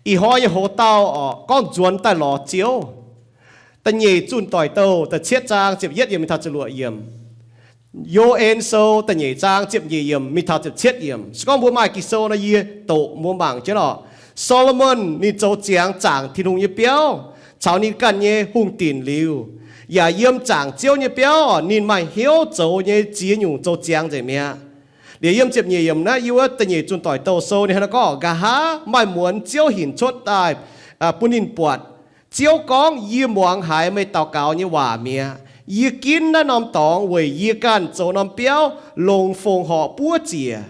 Ih hnoi nyei hoc-dauh oc, gorngv nzuonx daaih lorz Ziouv. Da'nyeic Zunh Doic Douh da'cietv zaang ziepc yietv yiemc mingh taux ziepc luoqc yiemc. Yo^en Sou da'nyeic zaang ziepc nyeic yiemc mingh taux ziepc cietv yiemc. Se gorngv mbuo maaih Ging-Sou nor, yie doqc mbuo mangc jienv oc. Saa^lo^morn ninh zoux ziangx zaangc Tin-Hungh nyei biauv caux ninh ganh nyei hungh dinc liuz, yaac yiem zaangc Ziouv nyei biauv ninh maaih hnyouv zoux nyei ziex nyungc zoux ziangx nzengc mi'aqv. Liuz yiem ziepc nyeic yiemc naaiv, yiem wuov Da'nyeic Zunh Doic Douh Sou ninh hnangv naaiv gorngv, nqa'haav maaih muonz Ziouv hinc cuotv daaih bun ninh buatc. Ziouv gorngv, Yie muangx haiz meih daux gaux nyei waac mi'aqv. Yie ginv naaiv norm dorngx weic yie ganh zoux norm biauv longc fongc horc buov ziec.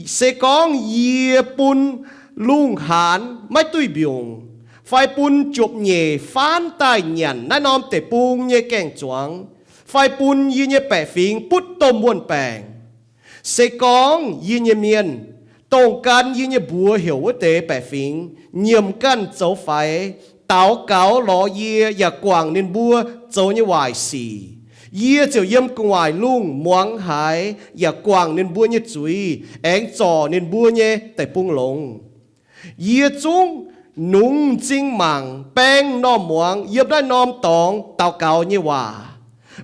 Se gorngv yie bun lungh haanz maiv duih mbiungc, fai bun jopv-nyeic faanv daaih nyanc naaiv norm deic-bung nyei gaeng-zuangx, fai bun yie nyei baeqc fingx butv domh wuon-baengc, se gorngv yie nyei mienh, dongh gan yie nyei mbuox heuc wuov deix baeqc fingx, nyiemc ganh zoux faix, daux gaux lorz yie yaac guangc ninh mbuo zoux nyei waaic sic, yie ziouc yiem gu'nguaaic lungh muangx haiz yaac guangc ninh mbuo nyei zuiz, aengx zorc ninh mbuo nyei deic-bung longx. Yie zungv nungx m'zing mangc, baeng m'normh muangx yiem naaiv norm dorngx daux gaux nyei waac,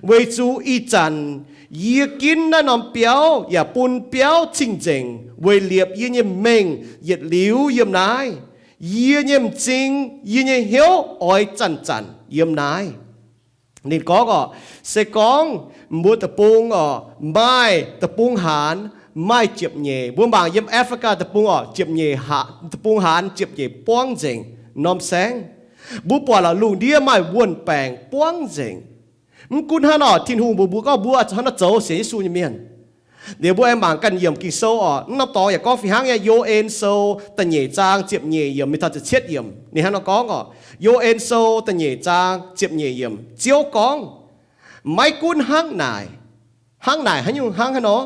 weic zuqc ih zanc yie ginv naaiv norm biauv yaac bun biauv cing-nzengc weic liepc yie nyei mengh yietc liuz yiem naaiv. Yie nyei m'zing, yie nyei hnyouv oix zanc-zanc yiem naaiv. Ninh gorngv oc, se gorngv mbuo deic-bung oc, maaih deic-bung haanz, maaih ziepc-nyeic. Mbuo mangc yiem Africa deic-bung oc, ziepc-nyeic, deic-bung haanz ziepc-nyeic buangv nzengc norm saengv. Mbuo buatc lorqc, lungh ndiev maaih wuon-baengc buangv nzengc. Mv gunv hnangv nor, Tin-Hungh mbuox mbuo gorngv mbuo zuqc hnangv naaiv zoux sienx Yesu nyei mienh. Liuz mbuo aengx mangc ganh yiemc Ging-Sou oc. Naaiv norm dorngx yaac gorngv fih hnangv nyei. Yo^en Sou da'nyeic zaang ziepc-nyeic yiemc mingh taux ziepc cietv yiemc. Ninh hnangv nor gorngv oc. Yo^en Sou da'nyeic zaang ziepc-nyeic yiemc, Ziouv gorngv, Maiv gunv hnangv naaic, hnangv naaic haaix nyungc hnangv haaix nor,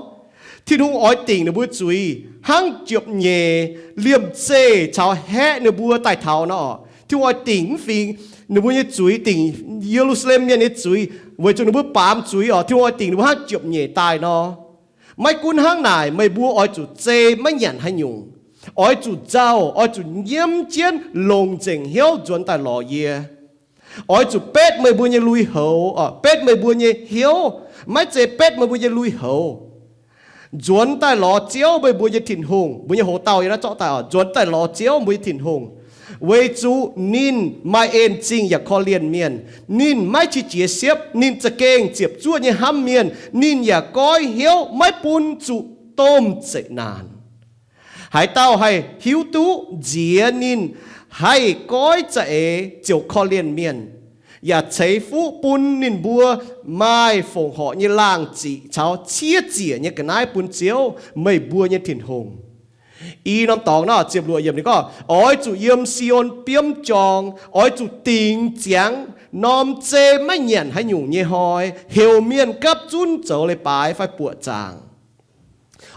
Tin-Hungh oix dingc ninh mbuo zuiz hnangv ziepc-nyeic liemh zeih caux haeqv ninh mbuo daaih taux nor. Tin-Hungh oix dingc mv fingx ninh mbuo nyei zuiz, dingc Ye^lu^saa^lem Mienh nyei zuiz, weic zuqc ninh mbuo baamz zuiz oc. Tin-Hungh oix dingc ninh mbuo hnangv ziepc-nyeic daaih nor. Maiv gunv hnangv naaic, meih mbuo oix zuqc zei maiv nyanc haaix nyungc, oix zuqc nzauh, oix zuqc nyiemv jienv longc nzengc hnyouv nzuonx daaih lorz yie. Oix zuqc betv meih mbuo nyei lui-houx, betv meih mbuo nyei hnyouv, maiv zeiz betv meih mbuo nyei lui-houx. Nzuonx daaih lorz Ziouv, meih mbuo nyei Tin-Hungh. Mbuo nyei hoc-dauh yiem naaiv zorqv daaih oc, nzuonx daaih lorz Ziouv, mbuo nyei Tin-Hungh, weic zuqc ninh maaih en-zingh yaac korv-lienh mienh. Ninh maiv qiex jiez siepv, ninh za'gengh ziepc zuoqv nyei hnamv mienh. Ninh yaac goiv hnyouv, maiv bun zuqc domh zeqc naanc. Haaix dauh haih hiuv duqv nziex ninh haih goiv za'eix ziouc korv-lienh mienh, yaac ceix fuqv bun ninh mbuo maaih fongc horc nyei laangh ziqc caux ciev ziec nyei ga'naaiv bun Ziouv, meih mbuo nyei Tin-Hungh. I norm dorngx nor, ziepc luoqc yiemc ninh gorngv, Oix zuqc yiem Si^on biomv jorng, oix zuqc dingc ziangx norm zei maiv nyanc haaix nyungc nyei hnoi, heuc mienh gapv zunv zoux leiz-baaix fai buoqc zaangc.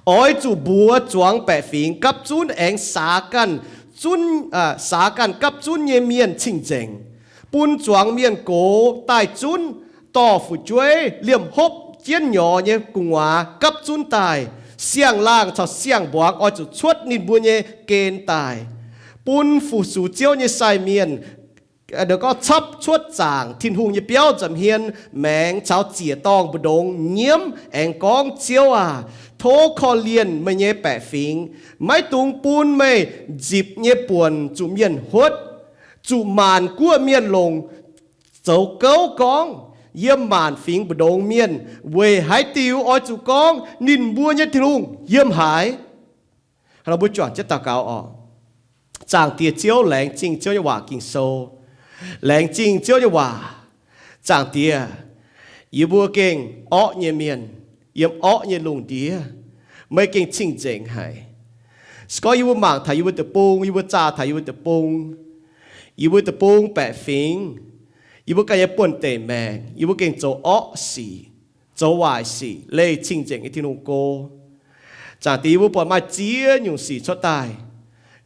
Oix zuqc mbuox zuangx baeqc fingx gapv zunv aengx saax ganh zunv, saax ganh gapv zunv nyei mienh cing-nzengc, bun zuangx mienh gox daaih zunv, dorh fu'jueiv liemh hopv jienv nyorx nyei gu'nguaaz gapv zunv daaih. Siang-laangh caux siang-mbuangz oix zuqc cuotv ninh mbuo nyei gen daaih, bun fu-sux Ziouv nyei sai mienh gorngv capv cuotv zaangc Tin-Hungh nyei biauv nza'hmien maengx caux ziec-dorngh mbu'ndongx nyiemv aengx gorngv, Ziouv aah! Tov korv-lienh meih nyei baeqc fingx. Maiv dungx bun meih nzipc nyei buonc zuqc mienh huotv, zuqc maanc guoqv mienh longc zoux gouv gorngv, Yiem maanc fingx mbu'ndongx mienh weic haaix diuc oix zuqc gorngv, Ninh mbuo nyei Tin-Hungh yiem haaix? Mbuo juangc jienv daux gaux oc. Zaangc Diex Ziouv, laengz zingh Ziouv nyei waac Ging-Sou. Laengz zingh Ziouv nyei waac. Zaangc Diex, yie mbuo gengh orqv nyei mienh, yiem orqv nyei lungh ndiev, meih gengh cing-nzengc haic. Se gorngv yie mbuo mangc taux yie mbuo deic-bung, yie mbuo zaah taux yie mbuo deic-bung, yie mbuo deic-bung baeqc fingx, yie mbuo ganh nyei buonv-deic maengc, yie mbuo gengh zoux orqv sic, zoux waaic sic, leih cing-nzengc nyei Tin-Hungh go. Zaangc Diex, yie mbuo buatc maaih ziex nyungc sic cuotv daaih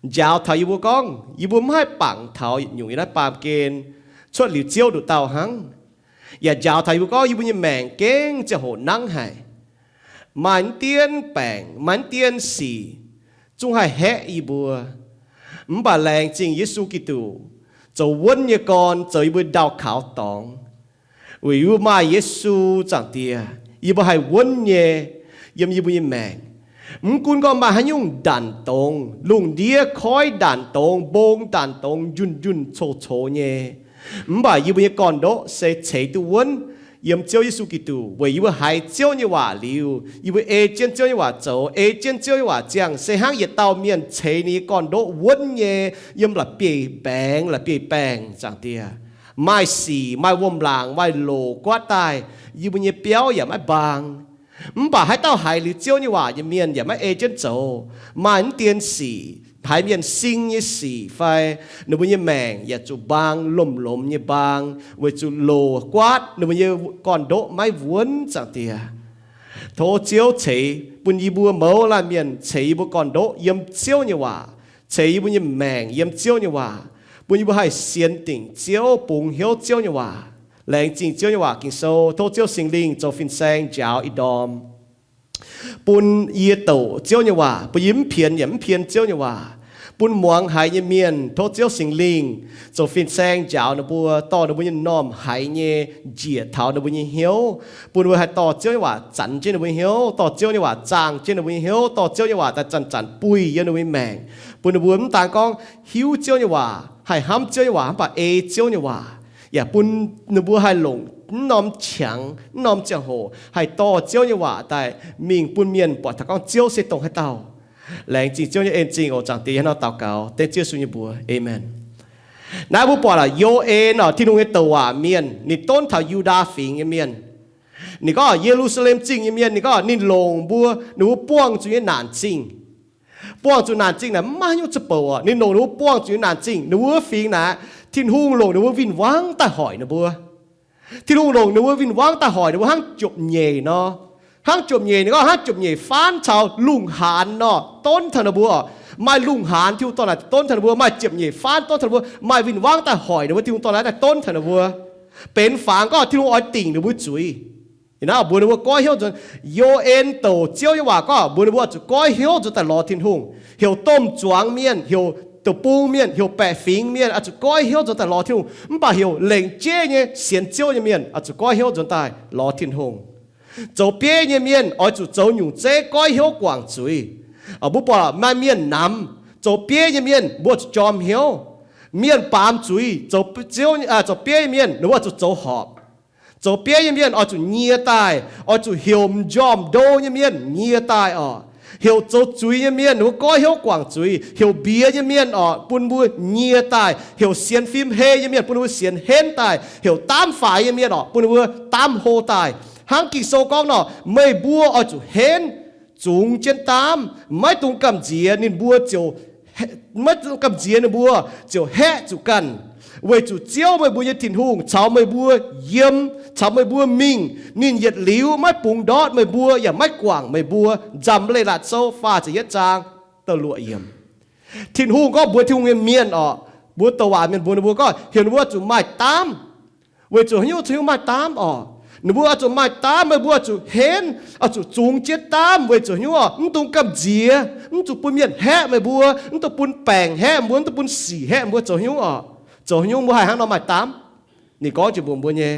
njaaux taux yie mbuo gorngv yie mbuo maiv haih bangc taux yietc nyungc yiem naaiv baamh gen cuotv liuz Ziouv nduqc dauh hnangv. Yaac njaaux taux yie mbuo gorngv yie mbuo nyei maengc gengh ziangh hoc nangv haic. Maaih mv dienv baengc, maaih mv dienv sic zungv haih haeqv yie mbuo. Mv baac laengz zingh Yesu Giduc, zoux wuonv nyei gorn zoux yie mbuo ndau-kaux dorngx. Weic yie mbuo maaih Yesu, Zaangc Diex, yie mbuo haih wuonv nyei yiem yie mbuo nyei maengc. Mv gunv gorngv maaih haaix nyungc ndanc dongz, lungh ndiev koiv ndanc dongz, mbong ndanc dongz, njunh njunh cox cox nyei, mv baac yie mbuo nyei gorn-ndoqv se ceix duqv wuonv yiem Ziouv Yesu Giduc. Weic yie mbuo haiz Ziouv nyei waac liuz, yie mbuo ei jienv Ziouv nyei waac zoux, ei jienv Ziouv nyei waac ziangh, se hnangv yietc dauh mienh ceix ninh nyei gorn-ndoqv wuonv nyei yiem la'bieiv-baengx, la'bieiv-baengc, Zaangc Diex. Maaih sic, maaih wuom-laangc, maaih loc guaatv daaih, yie mbuo nyei biauv yaac maiv mbaang. Mv baac haaix dauh haiz liuz Ziouv nyei waac nyei mienh yaac maiv ei jienv zoux, maaih mv dien sic, haiz mienh sing nyei sic fai, ninh mbuo nyei maengc yaac zuqc mbaang, lomh lomh nyei mbaang, weic zuqc loc guaatv ninh mbuo nyei gorn-ndoqv maiv wuonv, Zaangc Diex. Tov Ziouv ceix bun yie mbuo mouz laanh mienh, ceix yie mbuo gorn-ndoqv yiem Ziouv nyei waac, ceix yie mbuo nyei maengc yiem Ziouv nyei waac, bun yie mbuo haih sienx dingc Ziouv, bungx hnyouv Ziouv nyei waac. Laengz zingh Ziouv nyei waac Ging-Sou. Tov Ziouv Singx Lingh zoux fin-saeng njaaux ih ndorm, bun yie douc Ziouv nyei waac, bun yie mv pienx yaac mv pien Ziouv nyei waac, bun muangx haiz nyei mienh, tov Ziouv Singx Lingh zoux fin-saeng njaaux ninh mbuo, dorh ninh mbuo nyei m'normh haiz nyei njiec taux ninh mbuo nyei hnyouv, bun ninh mbuo haih dorh Ziouv nyei waac zanx jienv ninh mbuo nyei hnyouv, dorh Ziouv nyei waac zaangh jienv ninh mbuo nyei hnyouv, dorh Ziouv nyei waac daaih zanc-zanc buih yiem ninh mbuo nyei maengc, bun ninh mbuo mv daan gorngv hiuv Ziouv nyei waac, haih hnamv Ziouv nyei waac, mv baac ei Ziouv nyei waac, yaac bun ninh mbuo haih longc mv norm qangx, mv norm ziangh hoc haih dorh Ziouv nyei waac daaih mingh bun mienh buatc taux gorngv Ziouv se dongh haaix dauh. Laengz zingh Ziouv nyei en-zingh oc. Zaangc Diex, yie hnangv nor daux gaux dengv Ziouv Yesu nyei mbuox, aamen. Naaiv mbuo buatc aac, Yo^en oc, Tin-Hungh nyei douc waac mienh, ninh donv taux Yu^ndaa Fingx nyei mienh. Ninh gorngv Ye^lu^saa^lem Zingh nyei mienh, ninh gorngv ninh longc mbuo, ninh mbuo buangh zuqc nyei naanc zingh. Buangh zuqc naanc zingh naaic mv maaih haaix nyungc zuqc bouc oc. Ninh longc ninh mbuo buangh zuqc nyei naanc zingh, ninh mbuo wuov fingx naaic, Tin-Hungh longc ninh mbuo win-wangv daaih hoic ninh mbuo. Tin-Hungh longc ninh mbuo win-wangv daaih hoic ninh mbuo hnangv jopv-nyeic nor. Hnangv jopv-nyeic, ninh gorngv hnangv jopv-nyeic faanv caux lungh haanz nor donv taux ninh mbuo oc. Maaih lungh haanz Tin-Hungh dorh naaic donv taux ninh mbuo, maaih jopv-nyeic faanv donv taux ninh mbuo, maaih win-wangv daaih hoic ninh mbuo, Tin-Hungh dorh naaiv daaih donv taux ninh mbuo. Benx fangx gorngv Tin-Hungh oix dingc ninh mbuo zuiz. Ih hnangv mbuox ninh mbuo goiv hnyouv nzuonx, Yo^en douc Ziouv nyei waac gorngv mbuox ninh mbuo oix zuqc goiv hnyouv nzuonx daaih lorz Tin-Hungh, heuc domh zuangx mienh, heuc deic-bung mienh, heuc baeqc fingx mienh oix zuqc goiv hnyouv nzuonx daaih lorz Tin-Hungh. Mv baac heuc lengc jeiv nyei sienx Ziouv nyei mienh oix zuqc goiv hnyouv nzuonx daaih lorz Tin-Hungh. Zoux bieiv nyei mienh oix zuqc zoux nyungc zeiv goiv hnyouv guangc zuiz. Mbuo buatc maaih mienh namx, zoux bieiv nyei mienh mbuo zuqc jorm hnyouv. Mienh baamz zuiz, zoux bieiv nyei mienh ninh mbuo zuqc zoux horpc. Zoux bieiv nyei mienh oix zuqc nyie daaih, oix zuqc heuc m'njormh ndo nyei mienh nyie daaih oc. Heuc zoux zuiz nyei mienh ninh mbuo goiv hnyouv guangc zuiz. Heuc mbiex nyei mienh oc, bun mbuo nyie daaih. Heuc sienx fim hei nyei mienh bun ninh mbuo sienx henv daaih. Heuc daamv faix nyei mienh oc, bun ninh mbuo daamv hlo daaih. Hnangv Ging-Sou gorngv nor, meih mbuo oix zuqc henv, zungx jienv daamv, maiv dungx gamh nziex ninh mbuo ziouc maiv dungx gamh nziex ninh mbuo ziouc haeqv zuqc ganh, weic zuqc Ziouv meih mbuo nyei Tin-Hungh caux meih mbuo yiem, caux meih mbuo mingh. Ninh yietc liuz maiv bungx ndortv meih mbuo yaac maiv guangc meih mbuo. Nzamc Leiz-Latc Sou faah ziepc yietv zaang da'luoqc yiemc. Tin-Hungh gorngv mbuox Tin-Hungh nyei mienh oc, mbuo douc waac mienh mbuox ninh mbuo gorngv heuc ninh mbuo zuqc maaih daamv. Weic zuqc haaix nyungc, zuqc haaix nyungc maaih daamv oc? Ninh mbuo oix zuqc maaih daamv, meih mbuo oix zuqc henv, oix zuqc zungx jienv daamv. Weic zuqc haaix nyungc oc? Mv dungx gamh nziex, mv zuqc bun mienh haeqv meih mbuo, mv dungx bun baengc haeqv mbuo, mv dungx bun sic haeqv mbuo. Zoux haaix nyungc oc? Zoux haaix nyungc mbuo haih hnangv nor maaih daamv? Ninh gorngv jiex mbuox mbuo nyei,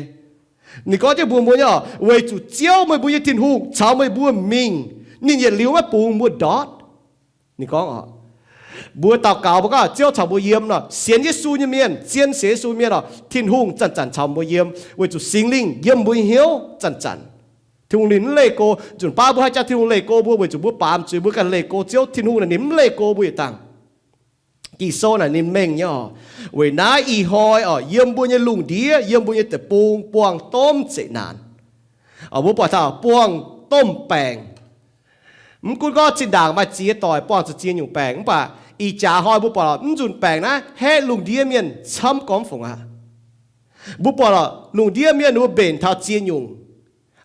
ninh gorngv jiex mbuox mbuo nyei oc, weic zuqc Ziouv meih mbuo nyei Tin-Hungh caux meih mbuo mingh. Ninh yietc liuz maiv bungx mbuo ndortv. Ninh gorngv oc, mbuo daux gaux mbuo gorngv Ziouv caux mbuo yiem nor, sienx Yesu nyei mienh, zien sienx Yesu mienh oc, Tin-Hungh zanc-zanc caux mbuo yiem, weic zuqc Singx Lingh yiem mbuo nyei hnyouv zanc-zanc. Tin-Hungh ninh mv leih go. Nzunc baav mbuo haih jangx Tin-Hungh leih go mbuo, weic zuqc mbuo baamz zuiz, mbuo ganh leih go Ziouv. Tin-Hungh naaic ninh mv leih go mbuo yietc dangh. Ging-Sou naaic ninh mengh nyei oc. Weic naaiv ih hnoi oc, yiem mbuo nyei lungh ndiev, yiem mbuo nyei deic-bung buangh domh zeqc naanc. Mbuo buatc taux buangh domh baengc. Mv gunv gorngv zinh ndaangc maaih ziex doic buangh zuqc ziex nyungc baengc, mv baac ih jaax hnoi mbuo buatc lorqc, mv nzunc baengc naaiv haeqv lungh ndiev mienh camv gormx fungc aqv. Mbuo buatc lorqc, lungh ndiev mienh ninh mbuo mbenc taux ziex nyungc.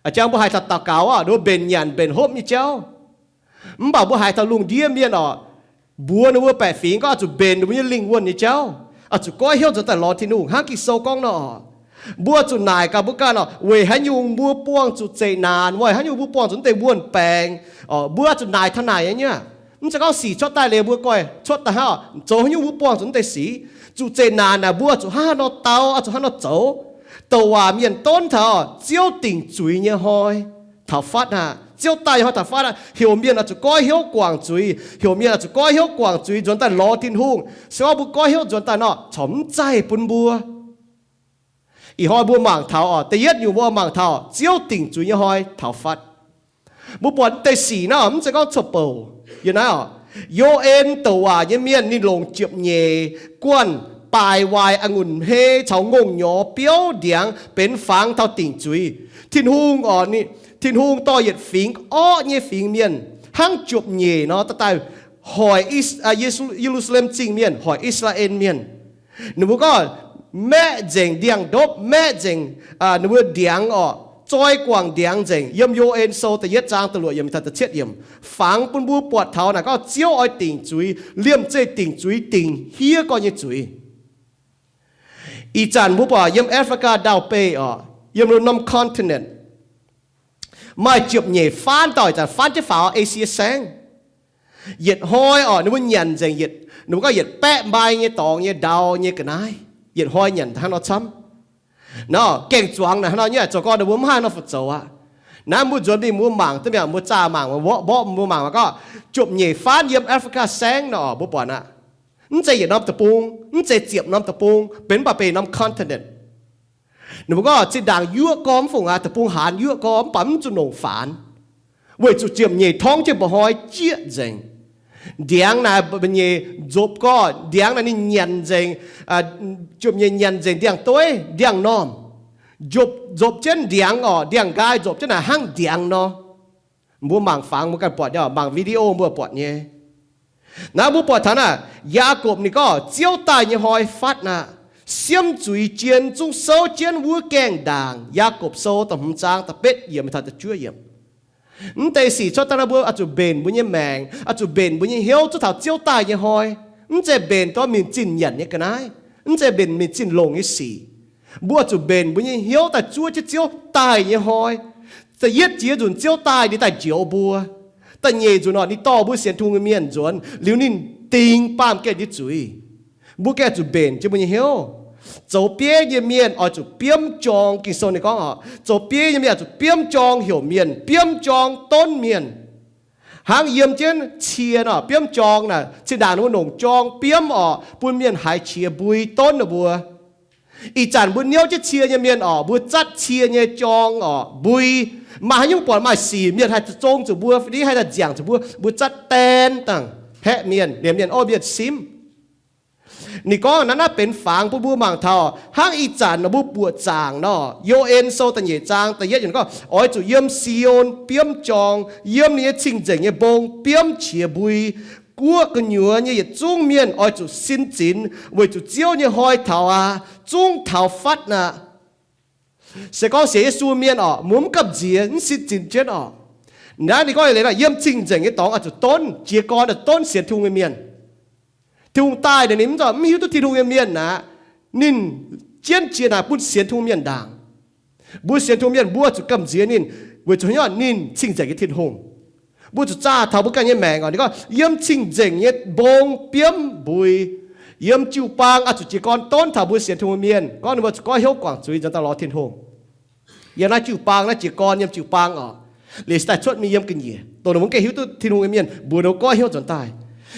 A'jang mbuo haiz taux daux gaux oc, ninh mbuo mbenc nyanc mbenc hopv nyei jauv. Mv baac mbuo haiz taux lungh ndiev mienh oc, mbuox ninh mbuo baeqc fingx gorngv oix zuqc mbenc ninh mbuo nyei lingh wuonh nyei jauv, oix zuqc goiv hnyouv nzuonx daaih lorz Tin-Hungh hnangv Ging-Sou gorngv nor. Mbuo zuqc naaic gaax mbuo ganh oc, weic haaix nyungc mbuo buangh zuqc zeqc naanc, weic haaix nyungc mbuo buangh zuqc naaiv deix wuonh baengc. Mbuo zuqc naaic taux naaic nyei aqv. Mv zeiz gorngv sic cuotv daaih liuz mbuo goiv cuotv daaih hnangv, zoux haaix nyungc mbuo buangh zuqc mv deix sic. Zuqc zeqc naanc naaic mbuo zuqc hnangv haaix nor dau, zuqc hnangv haaix nor zoux. Douc waac mienh donv taux Ziouv dingc zuiz nyei hnoi taux fatv aqv. Ziouv daaih nyei hnoi taux fatv aqv. Heuc mienh oix zuqc goiv hnyouv guangc zuiz. Heuc mienh oix zuqc goiv hnyouv guangc zuiz nzuonx daaih lorz Tin-Hungh. Se gorngv mbuo goiv hnyouv nzuonx daaih nor, corc mv zaih bun mbuo. Ih hnoi mbuo mangc taux oc, da'yietv nyungc mbuo mangc taux Ziouv dingc zuiz nyei hnoi taux fatv. Mbuo buatc mv deix sic naaiv mv zeiz gorngv corc bouc. Yiem naaiv oc, Yo^en douc waac nyei mienh ninh longc ziepc nyeic guanh baaix waaic a'ngunc hmei caux ngongh nyorx biouv ndiangx benx fangx taux dingc zuiz. Tin-Hungh oc, Tin-Hungh dorh yietc fingx orqv nyei fingx mienh hnangv ziepc nyeic nor daaih hoic Ye^lu^saa^lem Zingh mienh, hoic I^saa^laa^en mienh. Ninh mbuo gorngv maeqv nzengc ndiangx-ndopv, maeqv nzengc ninh mbuo ndiangx oc, zoi guangc ndiangx nzengc. Yiem Yo^en Sou da'yietv zaang da'luoqc yiemc taux da'cietv yiemc, fangx bun mbuo buatc taux naaic gorngv Ziouv oix dingc zuiz, liemh zeih dingc zuiz, dingc hiev gorx nyei zuiz. Ih zanc mbuo buatc yiem Africa ndau-beih oc, yiem norm continent, maaih ziepc nyeic faanv dauh ih zanc faanv jienv faaux Esie Saengv. Yietc hnoi oc, ninh mbuo nyanc nzengc yietc, ninh mbuo gorngv yietc baeqv mbai nyei dorngx nyei ndau nyei ga'naaiv. Yietc hnoi nyanc hnangv nor camv. Nor gaeng-zuangx naaic hnangv nor nyei, zoux gorn ninh mbuo mv haih nor fu zoux aqv. Naaiv mbuo nzuonx mingh mbuo mangc duqv mi'aqv, mbuo zaah mangc, mborqv mbuo mangc mangc gorngv, ziepc nyeic faanv yiem Africa Saengv nor, mbuo buatc aqv. Mv zeiz yietc norm deic-bung, mv zeiz ziepc norm deic-bung, benx mv baac benx norm continent. Ninh mbuo gorngv zinh ndaangc yuoqv gorn mv fungc aqv, deic-bung haanz yuoqv gorn mv baac mv zuqc longc faanx, weic zuqc ziepc nyeic torngv jienv mba'hnoi jieqv nzengc. Ndiangx naaic mbu'nyeic nzopc gorn, ndiangx naaic ninh nyanc nzengc, ziepc nyeic nyanc nzengc ndiangx-dueiv, ndiangx-normh, nzopc jienv ndiangx oc, ndiangx-nqaai nzopc jienv naaic hnangv ndiangx nor. Mbuo mangc fangx mbuo ganh buatc nyei, mangc video mbuo buatc nyei. Naaiv mbuo buatc taux naaic, Yaakopv ninh gorngv Ziouv daaih nyei hnoi fatv aqv. Siemv zuiz jien zungv souv jienv wuov gaengh ndaangc. Yaakopv Sou da'hmz zaang da'betv yiemc taux da'juov yiemc. Mv deix sic cuotv daaih nor mbuo oix zuqc mbenc mbuo nyei maengc, oix zuqc mbenc mbuo nyei hnyouv zungv taux Ziouv daaih nyei hnoi. Mv zeiz mbenc dorh mingh zinh nyanc nyei ga'naaiv. Mv zeiz mbenc mingh zinh longc nyei sic. Mbuo oix zuqc mbenc mbuo nyei hnyouv daaih zuov jienv Ziouv daaih nyei hnoi. Da'yietv jiex nzunc Ziouv daaih ninh daaih njoux mbuo. Da'nyeic nzunc oc, ninh dorh mbuo sienx tungh nyei mienh nzuonx liuz ninh dingc baamh gen nyei zuiz. Mbuo gengh zuqc mbenc jienv mbuo nyei hnyouv. Zoux bieiv nyei mienh oix zuqc biomv jorng. Ging-Sou ninh gorngv oc, zoux bieiv nyei mienh oix zuqc biomv jorng heuc mienh, biomv jorng donv mienh. Hnangv yiem jienv cie nor, biomv jorng naaic, zinh ndaangc ninh mbuo longc jorng biomv oc, bun mienh haiz qiex mbui donv ninh mbuo. Ih zanc mbuo niouv jienv cie nyei mienh oc, mbuo zatv cie nyei jorng oc, mbui. Maaih haaix nyungc buatc maaih sic mienh haih zong zuqc mbuo, fai haih daaih nziangc zuqc mbuo, mbuo zatv daen dangh haeqv mienh, liemh mienh ov mienh simv. Ninh gorngv naaiv, naaiv benx fangx bun mbuo mangc taux hnangv ih zanc nor mbuo buoqc zaangc nor. Yo^en Sou da'nyeic zaang da'yietv yiemc gorngv, oix zuqc yiem Si^on biomv jorng, yiem ninh nyei cing-nzengc nyei mbong biomv qiex mbui. Guoqv gu'nyuoz nyei yietc zungv mienh oix zuqc sin zinx, weic zuqc Ziouv nyei hnoi taux aqv, zungv taux fatv aqv. Se gorngv sienx Yesu mienh oc, mbuo mv gamh nziex, mv sin zinx jienv oc. Naaiv ninh gorngv leiz nor, yiem cing-nzengc nyei dorngx oix zuqc donv, jiez gorn oix zuqc donv sienx Tin-Hungh nyei mienh. Tin-Hungh daaih naaic ninh mv hiuv duqv Tin-Hungh nyei mienh aqv. Ninh jienv jiex naaic bun sienx Tin-Hungh mienh ndaangc. Mbuo sienx Tin-Hungh mienh mbuo zuqc gamh nziex ninh, weic zuqc haaix nyungc? Ninh cing-nzengc nyei Tin-Hungh. Mbuo zuqc zaah taux mbuo ganh nyei maengc oc. Ninh gorngv yiem cing-nzengc nyei mbong biomv mbui, yiem jiu-baang oix zuqc jiez gorn donv taux mbuo sienx Tin-Hungh mienh, gorngv ninh mbuo zuqc goiv hnyouv guangc zuiz nzuonx daaih lorz Tin-Hungh. Yiem naaiv jiu-baang naaiv jiez gorn yiem jiu-baang oc. Liuz se daaih cuotv mingh yiem ga'nyiec, dongh ninh mbuo gengh hiuv duqv Tin-Hungh nyei mienh mbuox ninh mbuo goiv hnyouv nzuonx daaih.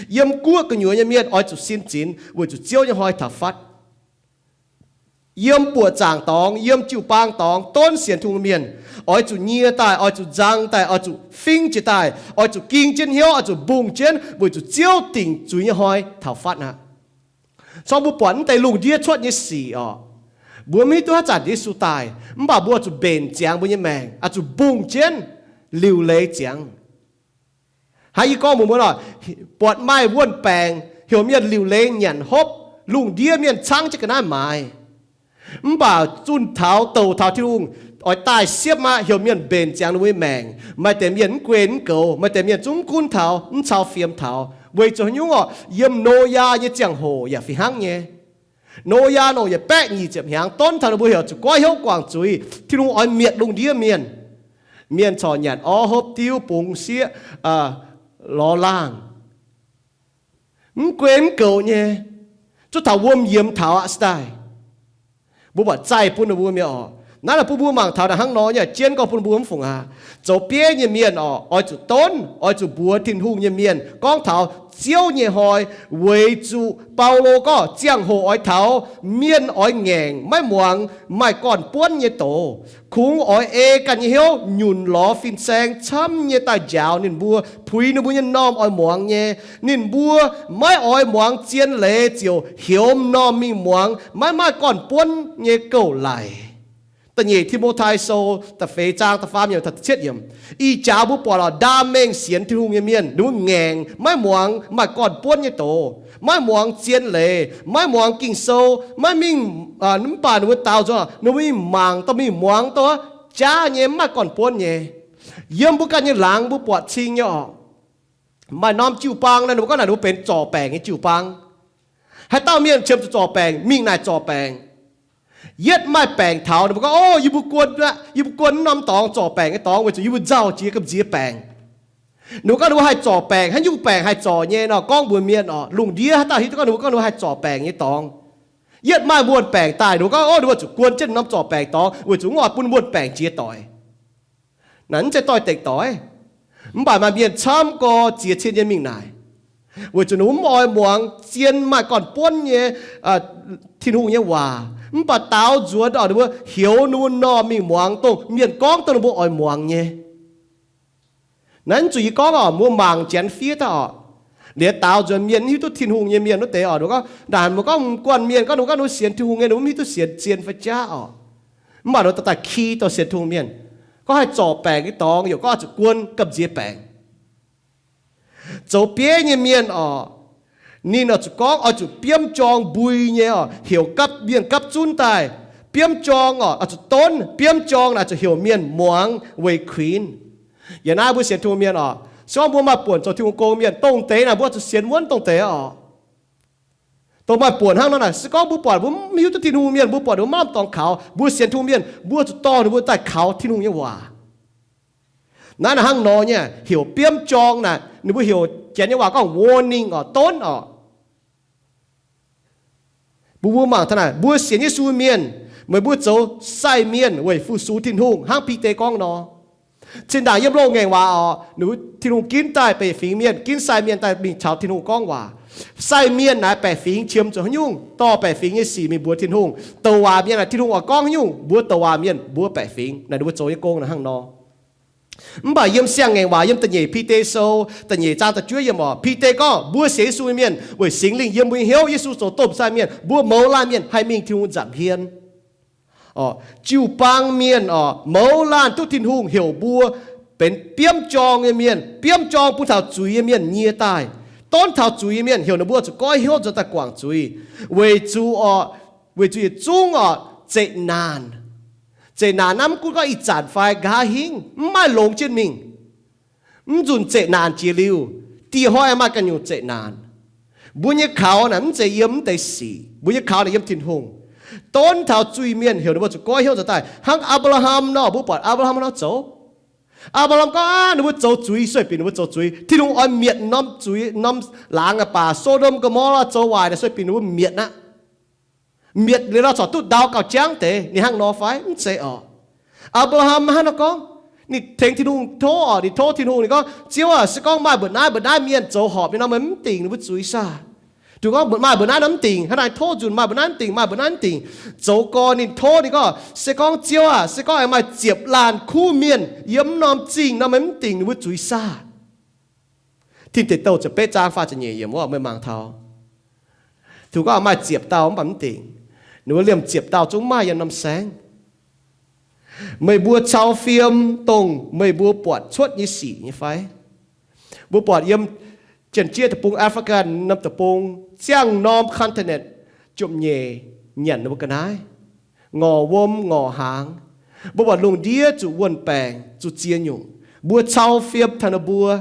Yiem guoqv gu'nyuoz nyei mienh oix zuqc sin zinx weic zuqc Ziouv nyei hnoi taux fatv. Yiem buoqc zaangc dorngx, yiem jiu-baang dorngx donv sienx Tin-Hungh mienh, oix zuqc nyie daaih, oix zuqc nzang daaih, oix zuqc fingv jiex daaih, oix zuqc ging jienv hnyouv, oix zuqc mbungh jienv weic zuqc Ziouv dingc zuiz nyei hnoi taux fatv aqv. Corc mbuo buatc mv deix lungh ndiev cuotv nyei sic oc, mbuo mv hiuv duqv haaix zanc Yesu daaih, mv baac mbuo zuqc mbenc ziangx mbuo nyei maengc, oix zuqc mbungh jienv liuc leiz ziangx. Hnangv yie gorngv mbuox mbuo nor, buatc maaih wuon-baengc heuc mienh liuc leiz nyanc hopv, lungh ndiev mienh caangv jienv ga'naaiv maaiz. Mv baac zunh taux douc taux Tin-Hungh oix daaih siepv aqv, heuc mienh mbenc ziangx ninh mbuo nyei maengc. Maaih deix mienh mv guei mv goux, maaih deix mienh zungv mv gunv taux, mv cau fiem taux. Weic zuqc haaix nyungc oc? Yiem Noyaa nyei ziangh hoc yaac fih hnangv nyei. Noyaa nongc yietc baeqv nyic ziepc hnyangx donv taux ninh mbuo heuc zuqc goiv hnyouv guangc zuiz, Tin-Hungh oix mietc lungh ndiev mienh. Mienh corc nyanc orv hopv diuv bungx sieqv lorz laangh. Mv guen mv goux nyei, zuov taux wuom yiemx taux aqv se daaih. Mbuo buatc zaih bun ninh mbuo mi'aqv oc. Naaiv naaic bun mbuo mangc taux naaic hnangv nor nyei, jienv gorngv bun mbuo mv fungc aqv. Zoux bieiv nyei mienh oc, oix zuqc donv, oix zuqc mbuox Tin-Hungh nyei mienh gorngv taux Ziouv nyei hnoi, weic zuqc Baulo gorngv ziangh hoc oix taux mienh oix ngaengc maiv muangx maaih gorn-buonv nyei doz. Kungx oix ei ganh nyei hnyouv nyunc lorz fin-saeng camv nyei daaih njaaux ninh mbuo, puix ninh mbuo nyei m'normh oix muangx nyei. Ninh mbuo maiv oix muangx zien leiz ziouc heuc m'normh mingh muangx maiv maaih gorn-buonv nyei gouv-laic. Da'nyeic Ti^mo^tai Sou da'feix zaang da'faam yiemc, ih jaax mbuo buatc oc, ndaam mengh sienx Tin-Hungh nyei mienh ninh mbuo ngaengc maiv muangx maaih gorn-buonv nyei doz, maiv muangx zien leiz, maiv muangx Ging-Sou, maiv mingh, mv baac ninh mbuo daaux nzunc ninh mbuo mingh mangc dongh mingh muangx dongh jaav nyei, mv maaih gorn-buonv nyei. Yiem mbuo ganh nyei laangz mbuo buatc cing nyei oc. Maaih norm jiu-baang naaic ninh mbuo gorngv naaic ninh mbuo benx zorc baengc nyei jiu-baang. Haaix dauh mienh qiemx zuqc zorc baengc, mingh naaic zorc baengc. Yietv maaih baengc taux ninh mbuo gorngv, O, yie mbuo guon, yie mbuo guon norm dorngx zorc baengc nyei dorngx weic zuqc yie mbuo nzauh jiex gamh nziex baengc. Ninh mbuo gorngv ninh mbuo haih zorc baengc, haaix nyungc baengc haih zorc nyei nor, gorngv mbuox mienh oc. Lungh ndiev haaix dauh hiuv duqv gorngv ninh mbuo gorngv ninh mbuo haih zorc baengc nyei dorngx. Yietv maaih muonh baengc daaih, ninh mbuo gorngv, O, ninh mbuo zuqc guon jienv norm zorc baengc dorngx weic zuqc mv oix bun muonh baengc jiex doic. Naaic mv zeiz doix-dekc doic. Mv baac maaih mienh camv gorx ziex cin nyei mingh naaic, weic zuqc ninh mbuo mv oix muangx zien maaih gorn-buonv nyei Tin-Hungh nyei waac. Mv baac daaux nzuonx oc, ninh mbuo heuc ninh mbuo m'normh mingh muangx dongh mienh gorngv dongh ninh mbuo oix muangx nyei. Naaiv zuqc yie gorngv oc, mbuo mangc janx fiev daaih oc. Liuz daaux nzuonx mienh mv hiuv duqv Tin-Hungh nyei mienh wuov deix oc, ninh mbuo gorngv, naaic mbuo gorngv guanh mienh gorngv ninh mbuo gorngv ninh mbuo sienx Tin-Hungh nyei, ninh mbuo mv hiuv duqv sienx zien fai jaav oc. Mv baac ninh mbuo daaih ki dongh sienx Tin-Hungh mienh, gorngv haih zorc baengc nyei dorngx, yaac gorngv oix zuqc guon gamh nziex baengc. Zoux bieiv nyei mienh oc, ninh oix zuqc gorngv oix zuqc biomv jorng mbui nyei oc, heuc gapv mienh gapv zunv daaih. Biomv jorng oc, oix zuqc donv. Biomv jorng naaic zuqc heuc mienh muangx weic kuinx. Yiem naaiv mbuo sienx Tin-Hungh mienh oc, se gorngv mbuo maaih buonc zoux Tin-Hungh gong mienh, dongh deix naaic mbuo oix zuqc sienx wuonv dongh deix oc. Dongh maaih buonc hnangv nor naaic, se gorngv mbuo buatc mbuo mv hiuv duqv Tin-Hungh mienh, mbuo buatc mbuo maiv maaih dorngx kaux, mbuo sienx Tin-Hungh mienh mbuo zuqc dorh ninh mbuo daaih kaux Tin-Hungh nyei waac. Naaiv naaic hnangv nor nyei, heuc biomv jorng naaic, ninh mbuo heuc janx nyei waac gorngv warning oc, donv oc. Mbuo mbuo mangc taux naaic, mbuo sienx Yesu mienh, meih mbuo zoux sai mienh weic fu-sux Tin-Hungh hnangv Bide gorngv nor. Zinh ndaangc yiem loz-ngaengc waac oc, ninh mbuo Tin-Hungh ginv daaih baeqc fingx mienh, ginv sai mienh daaih mingh caux Tin-Hungh gorngv waac. Sai mienh naaic baeqc fingx qiemx zuqc haaix nyungc, dorh baeqc fingx nyei sic mingh mbuox Tin-Hungh. Douc waac mienh naaic Tin-Hungh oix gorngv haaix nyungc, mbuo douc waac mienh mbuo baeqc fingx. Naaic ninh mbuo zoux nyei gong naaic hnangv nor. Mv baac yiem siang-ngaengc waac yiem da'nyeic Bide Sou da'nyeic zaang da'juov yiemc oc, Bide gorngv mbuo sienx Yesu nyei mienh weic Singx Lingh yiem mbuo nyei hnyouv, Yesu zoux domh sai mienh, mbuo mouz laanh mienh haih mingh Tin-Hungh nza'hmien. Jiu-baang mienh oc, mouz laanh duqv Tin-Hungh heuc mbuo benx biomv jorng nyei mienh, biomv jorng bun taux zuiz nyei mienh nyie daaih. Donv taux zuiz nyei mienh heuc ninh mbuo zuqc goiv hnyouv nzuonx daaih guangc zuiz, weic zuqc oc, weic zuqc yietc zungv oc zeqc naanc. Zeqc naanc naaiv mv gunv gorngv ih zanc fai nqa'haav hingv, mv maaih longx jienv mingh. Mv nzunc zeqc naanc jiex liuz, dieh hnoi maaih ganh nyungc zeqc naanc. Mbuo nyei kaux naaic mv zeiz yiem mv deix sic, mbuo nyei kaux naaic yiem Tin-Hungh. Donv taux zuiz mienh heuc ninh mbuo zuqc goiv hnyouv nzuonx daaih. Hnangv Apc^laa^ham nor, mbuo buatc Apc^laa^ham nor zoux. Apc^laa^ham gorngv aqv, ninh mbuo zoux zuiz, sueih binc ninh mbuo zoux zuiz. Tin-Hungh oix mietc norm zuiz, norm laangz aqv baac, Sodom, Gomorrah zoux waaic naaic, sueih binc ninh mbuo mietc aqv. Mietc liuz nor corc duqv ndau gauh jangv deix. Ninh hnangv nor fai? Mv zeiz oc. Apc^laa^ham hnangv nor gorngv, ninh tengx Tin-Hungh tov oc, ninh tov Tin-Hungh, ninh gorngv, Ziouv aac, se gorngv maaih mbuoqc naaiv mbuoqc naaiv mienh zoux horpc nyei nor, meih mv dingc ninh mbuo zuiz saah? Duqv gorngv maaih mbuoqc naaiv nor mv dingc, hnangv naaiv tov nzunc maaih mbuoqc naaiv mv dingc, maaih mbuoqc naaiv mv dingc. Zoux gorn ninh tov ninh gorngv, se gorngv Ziouv aac, se gorngv aengx maaih ziepc laanh kuv mienh yiem norm zingh nor, meih mv dingc ninh mbuo zuiz saah? Tin Deic Douh ziepc betv zaang faah ziepc nyeic yiemc wuov meih mangc taux. Duqv gorngv maaih ziepc dauh mv baac mv dingc. Ninh mbuo liemh ziepc dauh zungv maaih yiem norm saengv. Meih mbuo cau fiem dongh meih mbuo buatc cuotv nyei sic nyei fai? Mbuo buatc yiem Janx-Jieqv Deic-Bung, Africa norm deic-bung, ziangh norm continent, ziepc nyeic nyanc ninh mbuo ga'naaiv, ngorc wuom ngorc hnaangx. Mbuo buatc lungh ndiev zuqc wuon-baengc, zuqc ziex nyungc. Mbuo cau fiem taux ninh mbuo.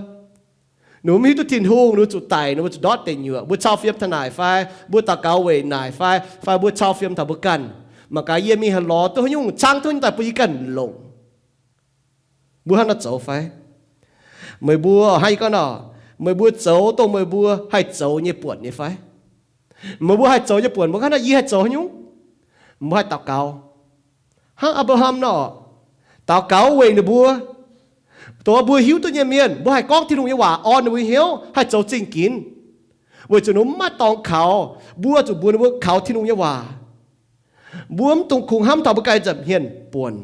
Ninh mbuo mv hiuv duqv Tin-Hungh, ninh mbuo zuqc daic, ninh mbuo zuqc ndortv deic nyuoqc. Mbuo cau fiem taux naaic fai? Mbuo daux gaux weic naaic fai? Fai mbuo cau fiem taux mbuo ganh? Mangc gaax yie mingh haih lorz duqv haaix nyungc, caangv duqv haaix nyungc daaih bun yie ganh longc. Mbuo hnangv nor zoux fai? Meih mbuo hnangv yie gorngv nor, Meih mbuo zoux dongh meih mbuo haih zoux nyei buonc nyei fai? Meih mbuo haih zoux nyei buonc, mbuo ganh naaiv yie haih zoux haaix nyungc? Mbuo haih daux gaux hnangv Apc^laa^ham nor, daux gaux weic ninh mbuo, dongh mbuo hiuv duqv nyei mienh. Mbuo haih gorngv Tin-Hungh nyei waac orn ninh mbuo hnyouv haih zoux zingh ginx, weic zuqc ninh mbuo maiv dorngx kaux. Mbuo zuqc mbuox ninh mbuo kaux Tin-Hungh nyei waac. Mbuo mv dungx kungx hnamv taux mbuo ganh nza'hmien buonc.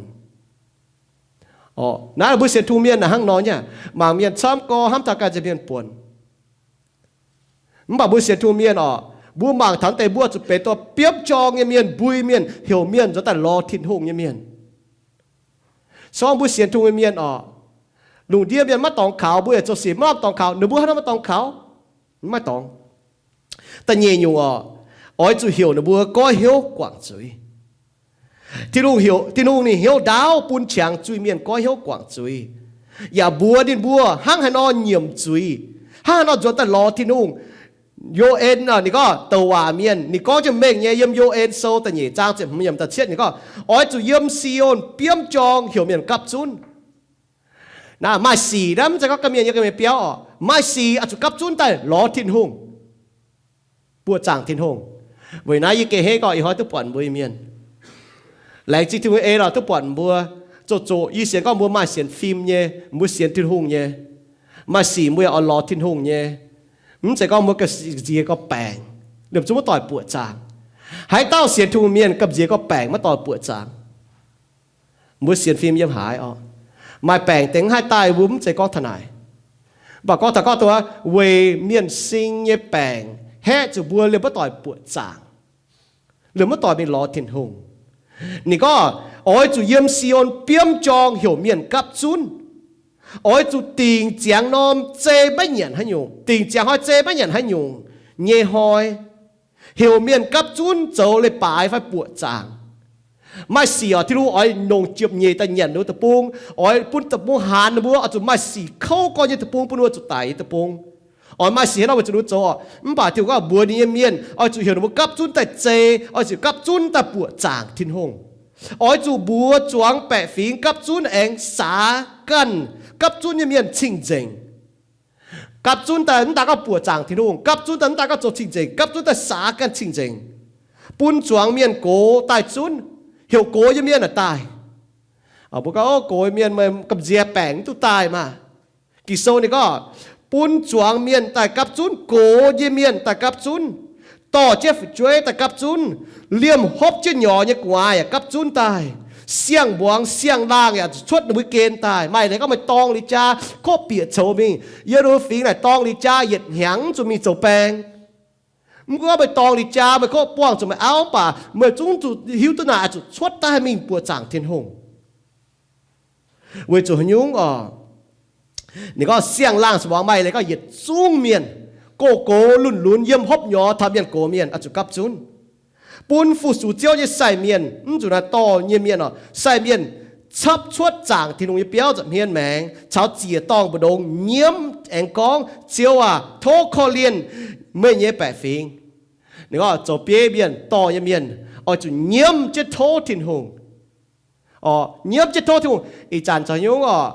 Naaiv mbuo sienx Tin-Hungh mienh naaic hnangv nor nyei. Mangc mienh camv gorx hnamv taux ganh nza'hmien buonc. Mv baac mbuo sienx Tin-Hungh mienh orqc, mbuo mangc taux deix mbuo zuqc benx dongh biomv jorng nyei mienh, mbui mienh, heuc mienh nzuonx daaih lorz Tin-Hungh nyei mienh. Se gorngv mbuo sienx Tin-Hungh nyei mienh orqc, lungh ndiev mienh maiv dorngx kaux, mbuo yaac zoux sic maiv lamh dorngx kaux, ninh mbuo hnangv nor maiv dorngx kaux, maiv dorngx. Da'nyeic nyungc orqc, oix zuqc heuc ninh mbuo goiv hnyouv guangc zuiz. Tin-Hungh heuc, Tin-Hungh ninh hnyouv ndaauv bun qangx zuiz-mienh goiv hnyouv guangc zuiz, yaac mbuox ninh mbuo hnangv haaix nor nyiemc zuiz, hnangv haaix nor nzuonx daaih lorz Tin-Hungh. Yo^en, ninh gorngv douc waac mienh, ninh gorngv jienv mengh nyei yiem Yo^en Sou da'nyeic zaang ziepc hmz yiemc da'cietv, ninh gorngv, oix zuqc yiem Si^on biomv jorng heuc mienh gapv zunv. Naaiv maaih sic, naaiv mv zeiz gorngv ganh mienh nyei ganh mienh biauv orqc. Maaih sic oix zuqc gapv zunv daaih lorz Tin-Hungh, buoqc zaangc Tin-Hungh. Weic naaiv yie gengh hneiv gorngv ih hnoi duqv buatc mbuo mienh, laengz zingh Tin-Hungh ei lorqc, duqv buatc mbuo zoqc zoqc. Yie sienx gorngv mbuo maaih sienx fim nyei, mbuo sienx Tin-Hungh nyei. Maaih sic mbuo yaac oix lorz Tin-Hungh nyei. Mv zeiz gorngv mbuo gamh nziex gorngv baengc, liemh zungv maiv doic buoqc zaangc. Haaix dauh sienx Tin-Hungh mienh gamh nziex gorngv baengc maiv doic buoqc zaangc. Mbuo sienx fim yiem haaix orqc, maaih baengc deix mv haih daaih, mbuo mv zeiz gorngv taux naaic. Mv baac gorngv taux gorngv dongh weic mienh sing nyei baengc haeqv zuqc mbuo liemh maiv doic buoqc zaangc, liemh maiv doic mingh lorz Tin-Hungh. Ninh gorngv, oix zuqc yiem Si^on biomv jorng heuc mienh gapv zunv. Oix zuqc dingc ziangx norm zei maiv nyanc haaix nyungc, dingc ziangx hnoi zei maiv nyanc haaix nyungc nyei hnoi, heuc mienh gapv zunv zoux leiz-baaix fai buoqc zaangc. Maaih sic orqc, Tin-Hungh oix longc ziepc nyeic daaih nyanc ninh mbuo deic-bung, oix bun deic-bung haanz ninh mbuo, oix zuqc maaih sic kouv gorn nyei deic-bung bun ninh mbuo zuqc daic nyei deic-bung. Oix maaih sic hnangv nor weic zuqc ninh mbuo zoux orqc. Mv baac Tin-Hungh gorngv mbuox ninh nyei mienh, oix zuqc heuc ninh mbuo gapv zunv daaih zei, oix zuqc gapv zunv daaih buoqc zaangc Tin-Hungh. Oix zuqc mbuox zuangx baeqc fingx gapv zunv aengx saax ganh gapv zunv nyei mienh cing-nzengc. Gapv zunv daaih mv daaih gorngv buoqc zaangc Tin-Hungh, gapv zunv daaih mv daaih gorngv zoux cing-nzengc, gapv zunv daaih saax ganh cing-nzengc. Bun zuangx mienh gox daaih zunv, heuc gox nyei mienh aah daaih. Mbuo gorngv, gox nyei mienh meih gamh nziex baengc mv duqv daaih maah. Ging-Sou ninh gorngv, bun zuangx mienh daaih gapv zunv, gox nyei mienh daaih gapv zunv, dorh jienv fu'jueiv daaih gapv zunv, liemh hopv jienv nyorx nyei gu'nguaaz yaac gapv zunv daaih. Siang-mbuangz siang-laangh yaac zuqc cuotv ninh mbuo gen daaih. Maaih leiz gorngv meih dorng liuz jaa, kov bieqc coux mingh, yiem ninh mbuo fingx naaic dorng liuz jaa yietc hnyangx mv zuqc mingh zoux baeng. Mv gunv meih dorng liuz jaa, meih kov buangh zuqc meih auv, mv baac meih zungv zuqc hiuv duqv naaic oix zuqc cuotv daaih mingh buoqc zaangc Tin-Hungh. Weic zuqc haaix nyungc orqc? Ninh gorngv siang-laangh siang-mbuangz maaih leiz gorngv yietc zungv mienh, gox-gox lunx-lunx, yiem hopv nyorx taux mienh gox mienh oix zuqc gapv zunv. Bun fu-sux Ziouv nyei sai mienh, mv zuqc naaiv dorh nyei mienh orqc, sai mienh capv cuotv zaangc Tin-Hungh nyei biauv nza'hmien maengx caux ziec-dorngh mbu'ndongx nyiemv aengx gorngv, Ziouv aac, tov korv-lienh meih nyei baeqc fingx. Ninh gorngv zoux bieiv mienh, dorh nyei mienh oix zuqc nyiemv jienv tov Tin-Hungh. Orqc, nyiemv jienv tov Tin-Hungh. Ih zanc caux nyungc orqc,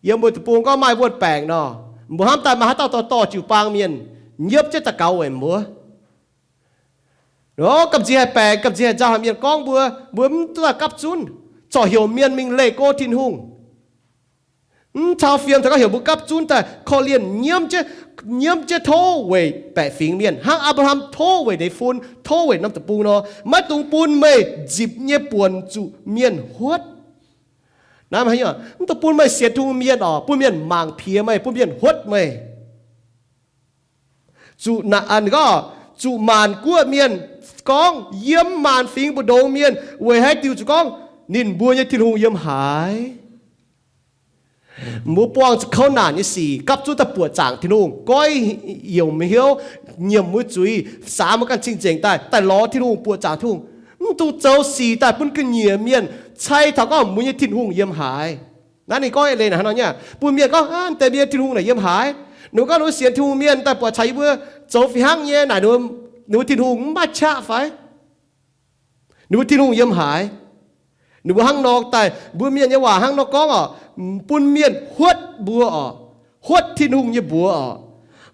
yiem mbuo deic-bung gorngv maaih wuonh baengc nor, mbuo hnamv daaih maaih haaix dauh dorh jiu-baang mienh nyiemv jienv daux gaux weic mbuo? Gamh nziex haih baengc, gamh nziex haih nzauh, haaix mienh gorngv mbuo, mbuo mv daaih gapv zunv, corc heuc mienh mingh leih go Tin-Hungh. Mv cau fiem taux gorngv heuc mbuo gapv zunv daaih korv-lienh nyiemv jienv, nyiemv jienv tov weic baeqc fingx mienh, hnangv Apc^laa^ham tov weic ndeic-fun, tov weic norm deic-bung nor, maiv dungx bun meih nzipc nyei buonc zuqc mienh huotv. Naaiv mv dungx bun meih sienx Tin-Hungh mienh orqc, bun mienh mangc piex meih, bun mienh huotv meih. Zuqc, gorngv, zuqc maanc guoqv mienh gorngv, yiem maanc fingx mbu'ndongx mienh weic haaix diuc zuqc gorngv ninh mbuo nyei Tin-Hungh yiem haaix? Mbuo buangh zuqc kouv naanc nyei sic gapv zunv daaih buoqc zaangc Tin-Hungh, goiv yiemc hnyouv, nyiemc mbuo zuiz, saax mbuo ganh cing-nzengc daaih, daaih lorz Tin-Hungh, buoqc zaangc Tin-Hungh. Mv dungx zoux sic daaih bun ga'nyiec mienh cai taux gorngv mbuo nyei Tin-Hungh yiem haaix. Naaiv ninh gorngv eix leiz naaic hnangv nor nyei, bun mienh gorngv, aav, deix mienh Tin-Hungh naaic yiem haaix? Ninh mbuo gorngv ninh mbuo sienx Tin-Hungh mienh daaih buatc caux yie mbuo zoux fih hnangv nyei naaic, ninh mbuo Tin-Hungh mv maaih qaqv fai? Ninh mbuo Tin-Hungh yiem haaix? Ninh mbuo hnangv nor daaih, mbuo mienh nyei waac hnangv nor gorngv orqc, bun mienh huotv mbuo orqc, huotv Tin-Hungh nyei mbuox orqc.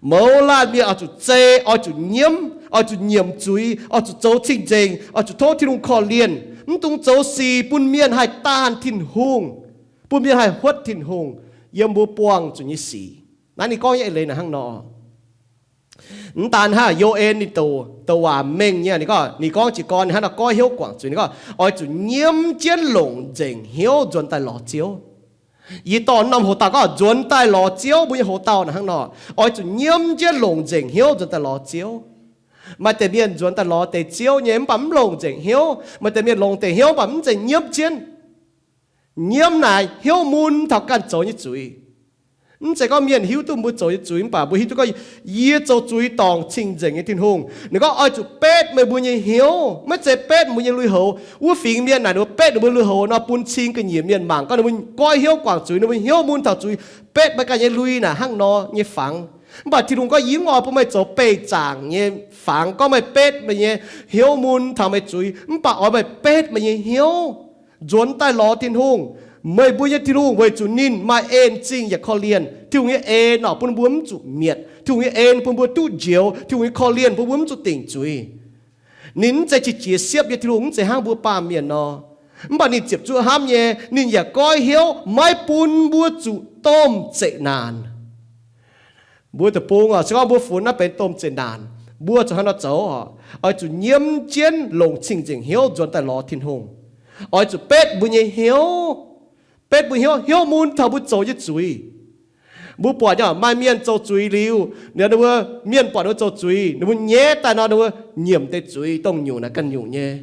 Mouz laanh mienh oix zuqc zei, oix zuqc nyiemv, oix zuqc nyiemc zuiz, oix zuqc zoux cing-nzengc, oix zuqc tov Tin-Hungh korv-lienh. Mv dungx zoux sic bun mienh haih daanh Tin-Hungh, bun mienh haih huotv Tin-Hungh yiem mbuo buangh zuqc nyei sic. Naaiv ninh gorngv nyei eix leiz naaic hnangv nor. Mv daan hnangv, Yo^en ninh douc, douc waac mengh nyei, ninh gorngv, ninh gorngv jiez gorn hnangv nor goiv hnyouv guangc zuiz, ninh gorngv, oix zuqc nyiemv jienv longc nzengc hnyouv nzuonx daaih lorz Ziouv. Yie dorh norm hoc-dauh gorngv nzuonx daaih lorz Ziouv, mbuo nyei hoc-dauh naaic hnangv nor, oix zuqc nyiemv jienv longc nzengc hnyouv nzuonx daaih lorz Ziouv. Maaih deix mienh nzuonx daaih lorz deix Ziouv nyei, mv baac mv longc nzengc hnyouv. Maaih deix mienh longc deix hnyouv, mv baac mv zeiz nyiemv jienv. Nyiemv naaic hnyouv mun taux ganh zoux nyei zuiz. Mv zeiz gorngv mienh hiuv duqv mbuo zoux nyei zuiz, mv baac mbuo hiuv duqv gorngv, yie zoux zuiz dorngc cing-nzengc nyei Tin-Hungh. Ninh gorngv oix zuqc betv meih mbuo nyei hnyouv, maiv zeiz betv mbuo nyei lui-houx. Wuov fingx mienh naaic ninh mbuo betv ninh mbuo lui-houx nor, bun cing ga'nyiec mienh mangc gorngv ninh mbuo goiv hnyouv guangc zuiz, ninh mbuo hnyouv mun taux zuiz, betv meih ganh nyei lui naaic hnangv nor nyei fangx. Mv baac Tin-Hungh gorngv, yie mv oix bun meih zoux beih zaangc nyei fangx, gorngv meih betv meih nyei hnyouv mun taux meih zuiz, mv baac oix meih betv meih nyei hnyouv nzuonx daaih lorz Tin-Hungh. Meih mbuo nyei Tin-Hungh weic zuqc ninh maaih en zingh yaac korv-lienh. Tin-Hungh nyei en orqc bun mbuo mv zuqc mietc. Tin-Hungh nyei en bun mbuo duqv njoux. Tin-Hungh nyei korv-lienh bun mbuo mv zuqc dingc zuiz. Ninh mv zeiz qiex jiez siepv nyei Tin-Hungh, mv zeiz hnangv mbuo baamh mienh nor. Mv baac ninh ziepc zuoqv hnamv nyei, ninh yaac goiv hnyouv maiv bun mbuo zuqc domh zeqc naanc. Mbuo deic-bung oc, se gorngv mbuo funx naaiv benx domh zeqc naanc, mbuo zuqc hnangv nor zoux oc. Oix zuqc nyiemv jienv longc cing-nzengc hnyouv nzuonx daaih lorz Tin-Hungh. Oix zuqc betv mbuo nyei hnyouv, betv mbuo hnyouv, hnyouv mun taux mbuo zoux nyei zuiz. Mbuo buatc nyei, maaih mienh zoux zuiz liuz, ninh mbuo, mienh buatc ninh mbuo zoux zuiz, ninh mbuo nyaiv daaih nor, ninh mbuo nyiemc deix zuiz dongh nyungc naaic ganh nyungc nyei.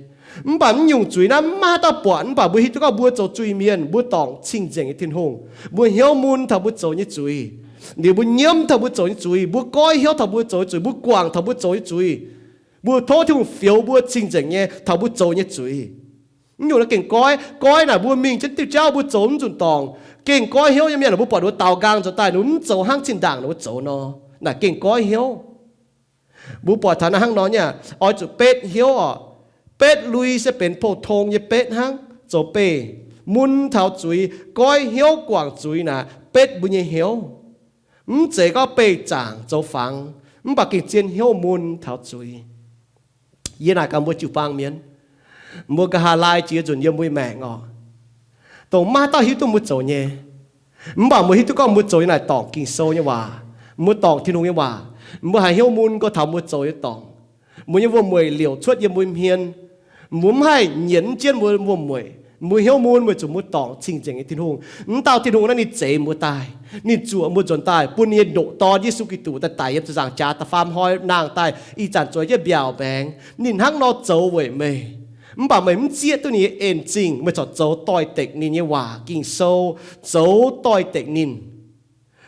Mv baac mv nyungc zuiz naaiv maiv maaih haaix dauh buatc, mv baac mbuo hiuv duqv gorngv mbuo zoux zuiz mienh, mbuo dorngc cing-nzengc nyei Tin-Hungh. Mbuo hnyouv mun taux mbuo zoux nyei zuiz. Liuz mbuo nyiemv taux mbuo zoux nyei zuiz, mbuo goiv hnyouv taux mbuo zoux nyei zuiz, mbuo guangc taux mbuo zoux nyei zuiz. Mbuo tov Tin-Hungh fioux mbuo cing-nzengc nyei taux mbuo zoux nyei zuiz. Mv nyungc naaiv gengh goiv, goiv naaic mbuo mingh jienv diuh jauv mbuo zoux mv nzunc dorngc. Gengh goiv hnyouv nyei mienh, mbuo buatc ninh mbuo daaux nqaang nzuonx daaih ninh mbuo mv zoux hnangv zinh ndaangc ninh mbuo zoux nor, naaic gengh goiv hnyouv. Mbuo buatc taux naaiv hnangv nor nyei, oix zuqc betv hnyouv oc. Betv lui se benx pou-tong nyei betv hnangv, zoux beih mun taux zuiz, goiv hnyouv guangc zuiz naaic betv mbuo nyei hnyouv. Mv zeiz gorngv beih zaangc zoux fangx, mv baac gengh zien hnyouv mun taux zuiz. Yie naaic gaax mbuo jiu-baang mienh, mbuo nqa'haav laai jiex nzunc yiem mbuo nyei maengc oc, dongh maiv dauh hiuv duqv mbuo zoux nyei. Mv baac mbuo hiuv duqv gorngv mbuo zoux nyei naaic dorngc Ging-Sou nyei waac, mbuo dorngc Tin-Hungh nyei waac, mbuo haiz hnyouv mun gorx taux mbuo zoux nyei dorngc. Mbuo nyei wuom-mueic liouc cuotv yiem mbuo hmien. Mbuo mv haih nyienz jienv mbuo wuom-mueic. Mbuo hnyouv mun weic zuqc mbuo dorngc cing-nzengc nyei Tin-Hungh. Mv dauh Tin-Hungh naaiv ninh zeix mbuo daaih. Ninh zuoqc mbuo nzuonx daaih bun ninh nyei ndoqc Dorn, Yesu Giduc, daaih daic yiem ziepc nzaangc jaax da'faam hnoi nangh daaih ih zanc zueiz jienv mbiaauc mbaengx. Ninh hnangv nor zoux weic meih. Mv baac meih mv zieqv duqv ninh nyei en-zingh, meih corc zoux doix-dekc ninh nyei waac, Ging-Sou, zoux doix-dekc ninh.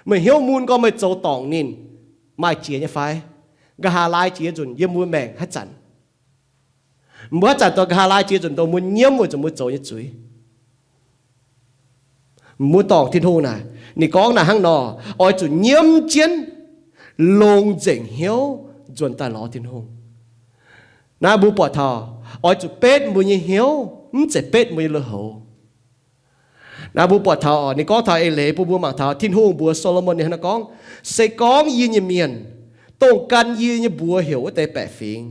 Meih hnyouv mun gorx meih zoux dorngc ninh, maaih jiex nyei fai? Nqa'haav laai jiex nzunc yiem mbuo maengc haaix zanc, mbuo haaix zanc dongh nqa'haav laai jiex nzunc dongh mbuo nyiemv weic zuqc mbuo zoux nyei zuiz? Mbuo dorngc Tin-Hungh naaic, ninh gorngv naaic hnangv nor, oix zuqc nyiemv jienv longx nzengc hnyouv nzuonx daaih lorz Tin-Hungh. Naaiv mbuo buatc taux oix zuqc betv mbuo nyei hnyouv, mv zeiz betv mbuo nyei lui-houx. Naaiv mbuo buatc taux, ninh gorngv taux eix leiz bun mbuo mangc taux Tin-Hungh mbuox Saa^lo^morn ninh hnangv nor gorngv, se gorngv yie nyei mienh, dongh gan yie nyei mbuox heuc wuov deix baeqc fingx,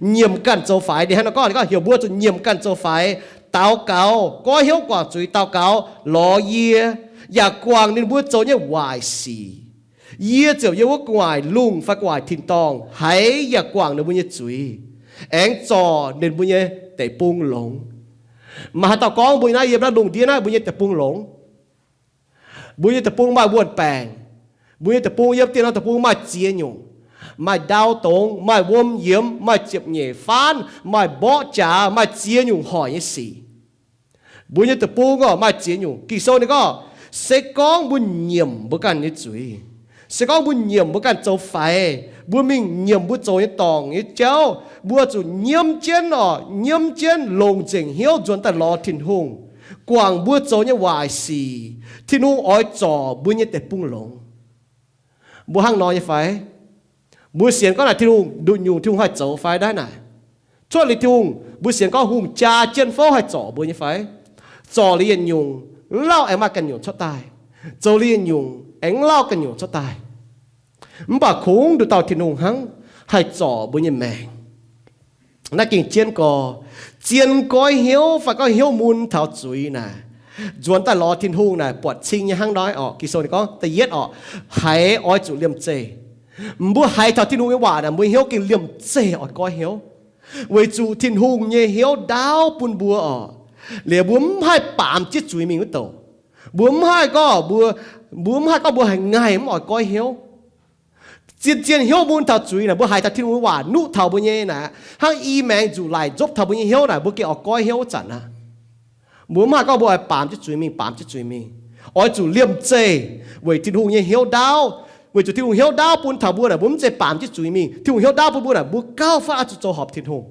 nyiemc ganh zoux faix. Ninh hnangv nor gorngv, ninh gorngv heuc mbuo zuqc nyiemc ganh zoux faix, daux gaux, goiv hnyouv guangc zuiz daux gaux lorz yie, yaac guangc ninh mbuo zoux nyei waaic sic. Yie ziouc yiem wuov gu'nguaaic lungh fai gu'nguaaic tin-dorngh haiz yaac guangc ninh mbuo nyei zuiz, aengx zorc ninh mbuo nyei deic-bung longx. Maaih haaix dauh gorngv mbuo naaiv yiem naaiv lungh ndiev naaiv mbuo nyei deic-bung longx? Mbuo nyei deic-bung maaih wuon-baengc. Mbuo nyei deic-bung yiem dieh norm deic-bung maaih ziex nyungc. Maaih ndau dongz, maaih wuom yiemx, maaih ziepc nyeic faanv, maaih mborqv jaax, maaih ziex nyungc hoic nyei sic. Mbuo nyei deic-bung orqc, maaih ziex nyungc. Ging-Sou ninh gorngv, se gorngv mbuo nyiemc mbuo ganh nyei zuiz, se gorngv mbuo nyiemc mbuo ganh zoux faix, mbuo mingh nyiemc mbuo zoux nyei dorngc nyei jauv, mbuo zuqc nyiemv jienv orqc, nyiemv jienv longc nzengc hnyouv nzuonx daaih lorz Tin-Hungh, guangc mbuo zoux nyei waaic sic, Tin-Hungh oix zorc mbuo nyei deic-bung longx. Mbuo hnangv nor nyei fai? Mbuo sienx gorngv naaic Tin-Hungh nduqc nyungc Tin-Hungh haih zoux fai naaiv naaic? Cuotv liuz Tin-Hungh, mbuo sienx gorngv hungh jaa jienv fouv haih zorc mbuo nyei fai? Zorc liuz yietc nyungc, mv lauh aengx maaih ganh nyungc cuotv daaih. Zoux liuz yietc nyungc, aengx mv lauh ganh nyungc cuotv daaih. Mv baac kungx nduqc dauh Tin-Hungh hnangv haih zorc mbuo nyei maengc. Naaiv gengh jienv gorx, zien goiv hnyouv fai gorngv hnyouv mun taux zuiz naaic, nzuonx daaih lorz Tin-Hungh naaic buatc cing nyei hnangv naaiv orqc. Ging-Sou ninh gorngv da'yietv orqc, haiz oix zuqc liemh zeih. Mbuo haiz taux Tin-Hungh nyei waac naaic, mbuo hnyouv gengh liemh zeih oix goiv hnyouv, weic zuqc Tin-Hungh nyei hnyouv ndaauv bun mbuo orqc. Liuz mbuo mv haih baamz jienv zuiz mingh wuov douc. Mbuo mv haih gorngv, mbuo, mbuo mv haih gorngv mbuo haiz ngaih mv oix goiv hnyouv. Zien-zien hnyouv mun taux zuiz naaic, mbuo haiz taux Tin-Hungh nyei waac nuqv taux mbuo nyei naaic, hnangv i maengx nzuqc laic nzopv taux mbuo nyei hnyouv naaic, mbuo gengh oix goiv hnyouv wuov zanc aqv. Mbuo mv haih gorngv mbuo oix baamz jienv zuiz mingh, baamz jienv zuiz mingh. Oix zuqc liemh zeih weic Tin-Hungh nyei hnyouv ndaauv. Weic zuqc Tin-Hungh hnyouv ndaauv bun taux mbuo naaic, mbuo mv zeiz baamz jienv zuiz mingh. Tin-Hungh hnyouv ndaauv bun mbuo naaic, mbuo gauh fai oix zuqc zoux horpc Tin-Hungh.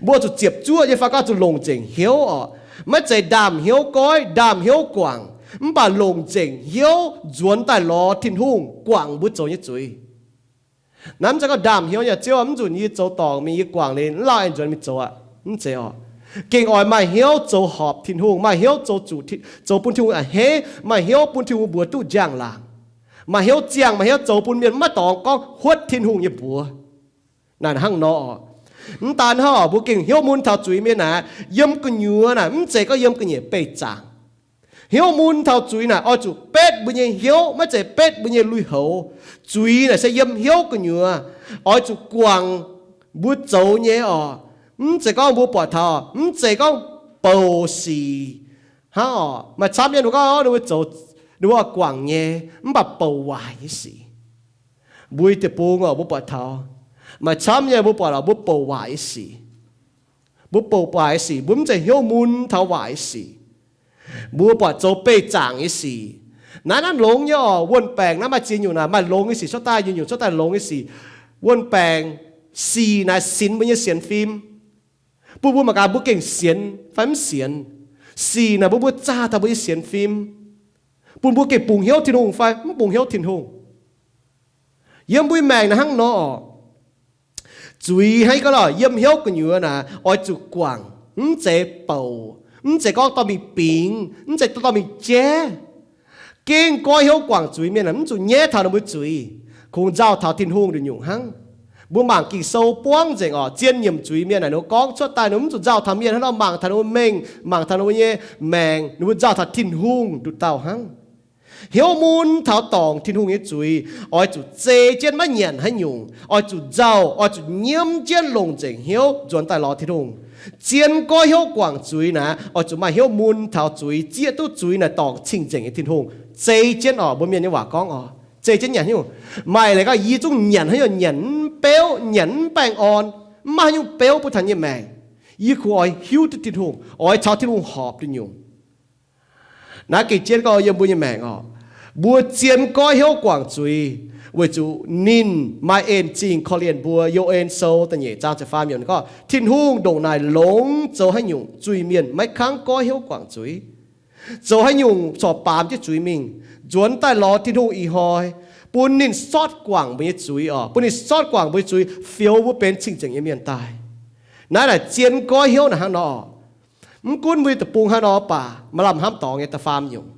Mbuo zuqc ziepc zuoqv nyei fai gorngv zuqc longc nzengc hnyouv orqc. Maiv zeiz ndaamv hnyouv goiv, ndaamv hnyouv guangc, mv baac longc nzengc hnyouv nzuonx daaih lorz Tin-Hungh guangc mbuo zoux nyei zuiz. Naaiv mv zeiz gorngv ndaamv hnyouv nyei, Ziouv, mv nzunc yie zoux dorngc mingh, yie guangc liuz mv lauh aengx nzuonx mingh zoux aqv. Mv zeiz orqc. Gengh oix maaih hnyouv zoux horpc Tin-Hungh, maaih hnyouv zoux zuqc, zoux bun Tin-Hungh a'hneiv, maaih hnyouv bun Tin-Hungh mbuox duqv njang-laangc, maaih hnyouv ziangh, maaih hnyouv zoux bun mienh maiv dorngx gorngv huotv Tin-Hungh nyei mbuox. Naaic hnangv nor orqc. Mv daan hnangv orqc, mbuo gengh hnyouv mun taux zuiz mienh naaic, yiem gu'nyuoz naaic mv zeiz gorngv yiem ga'nyiec beih zaangc. Hnyouv mun taux zuiz naaic oix zuqc betv mbuo nyei hnyouv, maiv zeiz betv mbuo nyei lui-houx. Zuiz naaic se yiem hnyouv gu'nyuoz, oix zuqc guangc mbuo zoux nyei orqc. Mv zeiz gorngv mbuo buatc taux, mv zeiz gorngv bouc sic hnangv orqc. Maaih camv nyei ninh mbuo gorngv ninh mbuo zoux, ninh mbuo guangc nyei, mv baac bouc waaic nyei sic. Mbuo deic-bung orqc, mbuo buatc taux maaih camv nyei mbuo buatc orqc, mbuo bouc waaic nyei sic. Mbuo bouc waaic nyei sic, mbuo mv zeiz hnyouv mun taux waaic nyei sic. Mbuo buatc zoux beih zaangc nyei sic. Naaiv naaiv longx nyei orqc, wuon-baengc naaiv maaih ziex nyungc naaic, maaih longx nyei sic cuotv daaih, nyungc-nyungc cuotv daaih longx nyei sic. Wuon-baengc sic naaic sinx mbuo nyei sienx fim, bun mbuo mangc gaax mbuo gengh sienx fai mv sienx. Sic naaic bun mbuo zaah taux mbuo nyei sienx fim, bun mbuo gengh bungx hnyouv Tin-Hungh fai mv bungx hnyouv Tin-Hungh. Yiem mbuo nyei maengc naaiv hnangv nor orqc. Zuiz hnangv gorngv lorqc, yiem hnyouv gu'nyuoz naaic oix zuqc guangc, mv zeiz bouc, mv zeiz gorngv dorh mingh bingx, mv zeiz dorh mingh jaiv. Gengh goiv hnyouv guangc zuiz mienh naaic mv zuqc nyaiv taux ninh mbuo zuiz, kungx nzauh taux Tin-Hungh nduqc nyungc hnangv. Mbuo mangc Ging-Sou buangv nzengc orqc, zien nyiemc zuiz mienh naaic ninh mbuo gorngv cuotv daaih ninh mbuo mv zuqc nzauh taux mienh hnangv nor, mangc taux ninh mbuo mengh, mangc taux ninh mbuo nyei maengc, ninh mbuo nzauh taux Tin-Hungh nduqc dauh hnangv. Hnyouv mun taux dorngc Tin-Hungh nyei zuiz, oix zuqc zei jienv maiv nyanc haaix nyungc, oix zuqc nzauh, oix zuqc nyiemv jienv longc nzengc hnyouv nzuonx daaih lorz Tin-Hungh. Zien goiv hnyouv guangc zuiz naaic, oix zuqc maaih hnyouv mun taux zuiz, zieqv duqv zuiz naaic dorngc cing-nzengc nyei Tin-Hungh. Zei jienv orqc, mbuo mienh nyei waac gorngv orqc, zei jienv nyanc haaix nyungc. Maaih leiz gorngv yie zungv nyanc haaix nyungc, nyanc mv beuv, nyanc mv baengh orn, mv maaih haaix nyungc beuv bun taux yie nyei maengc. Yie kungx oix hiuv duqv Tin-Hungh, oix caux Tin-Hungh horpc nduqc nyungc. Naaiv gengh jienv gorngv yiem mbuo nyei maengc orqc, mbuo zien goiv hnyouv guangc zuiz, weic zuqc ninh maaih en-zingh korv-lienh mbuo. Yo^en Sou da'nyeic zaang ziepc faam yiemc gorngv, Tin-Hungh ndongc naaic longx zoux haaix nyungc zuiz-mienh maiv kangv goiv hnyouv guangc zuiz, zoux haaix nyungc corc baamz jienv zuiz mingh, nzuonx daaih lorz Tin-Hungh ih hnoi, bun ninh sortv guangc mbuo nyei zuiz orqc, bun ninh sortv guangc mbuo nyei zuiz, fioux mbuo benx cing-nzengc nyei mienh daaih. Naaiv naaic zien goiv hnyouv naaic hnangv nor orqc. Mv gunv mbuo nyei deic-bung hnangv nor baac maaih lamh hnamv dorngx nyei da'faam nyungc.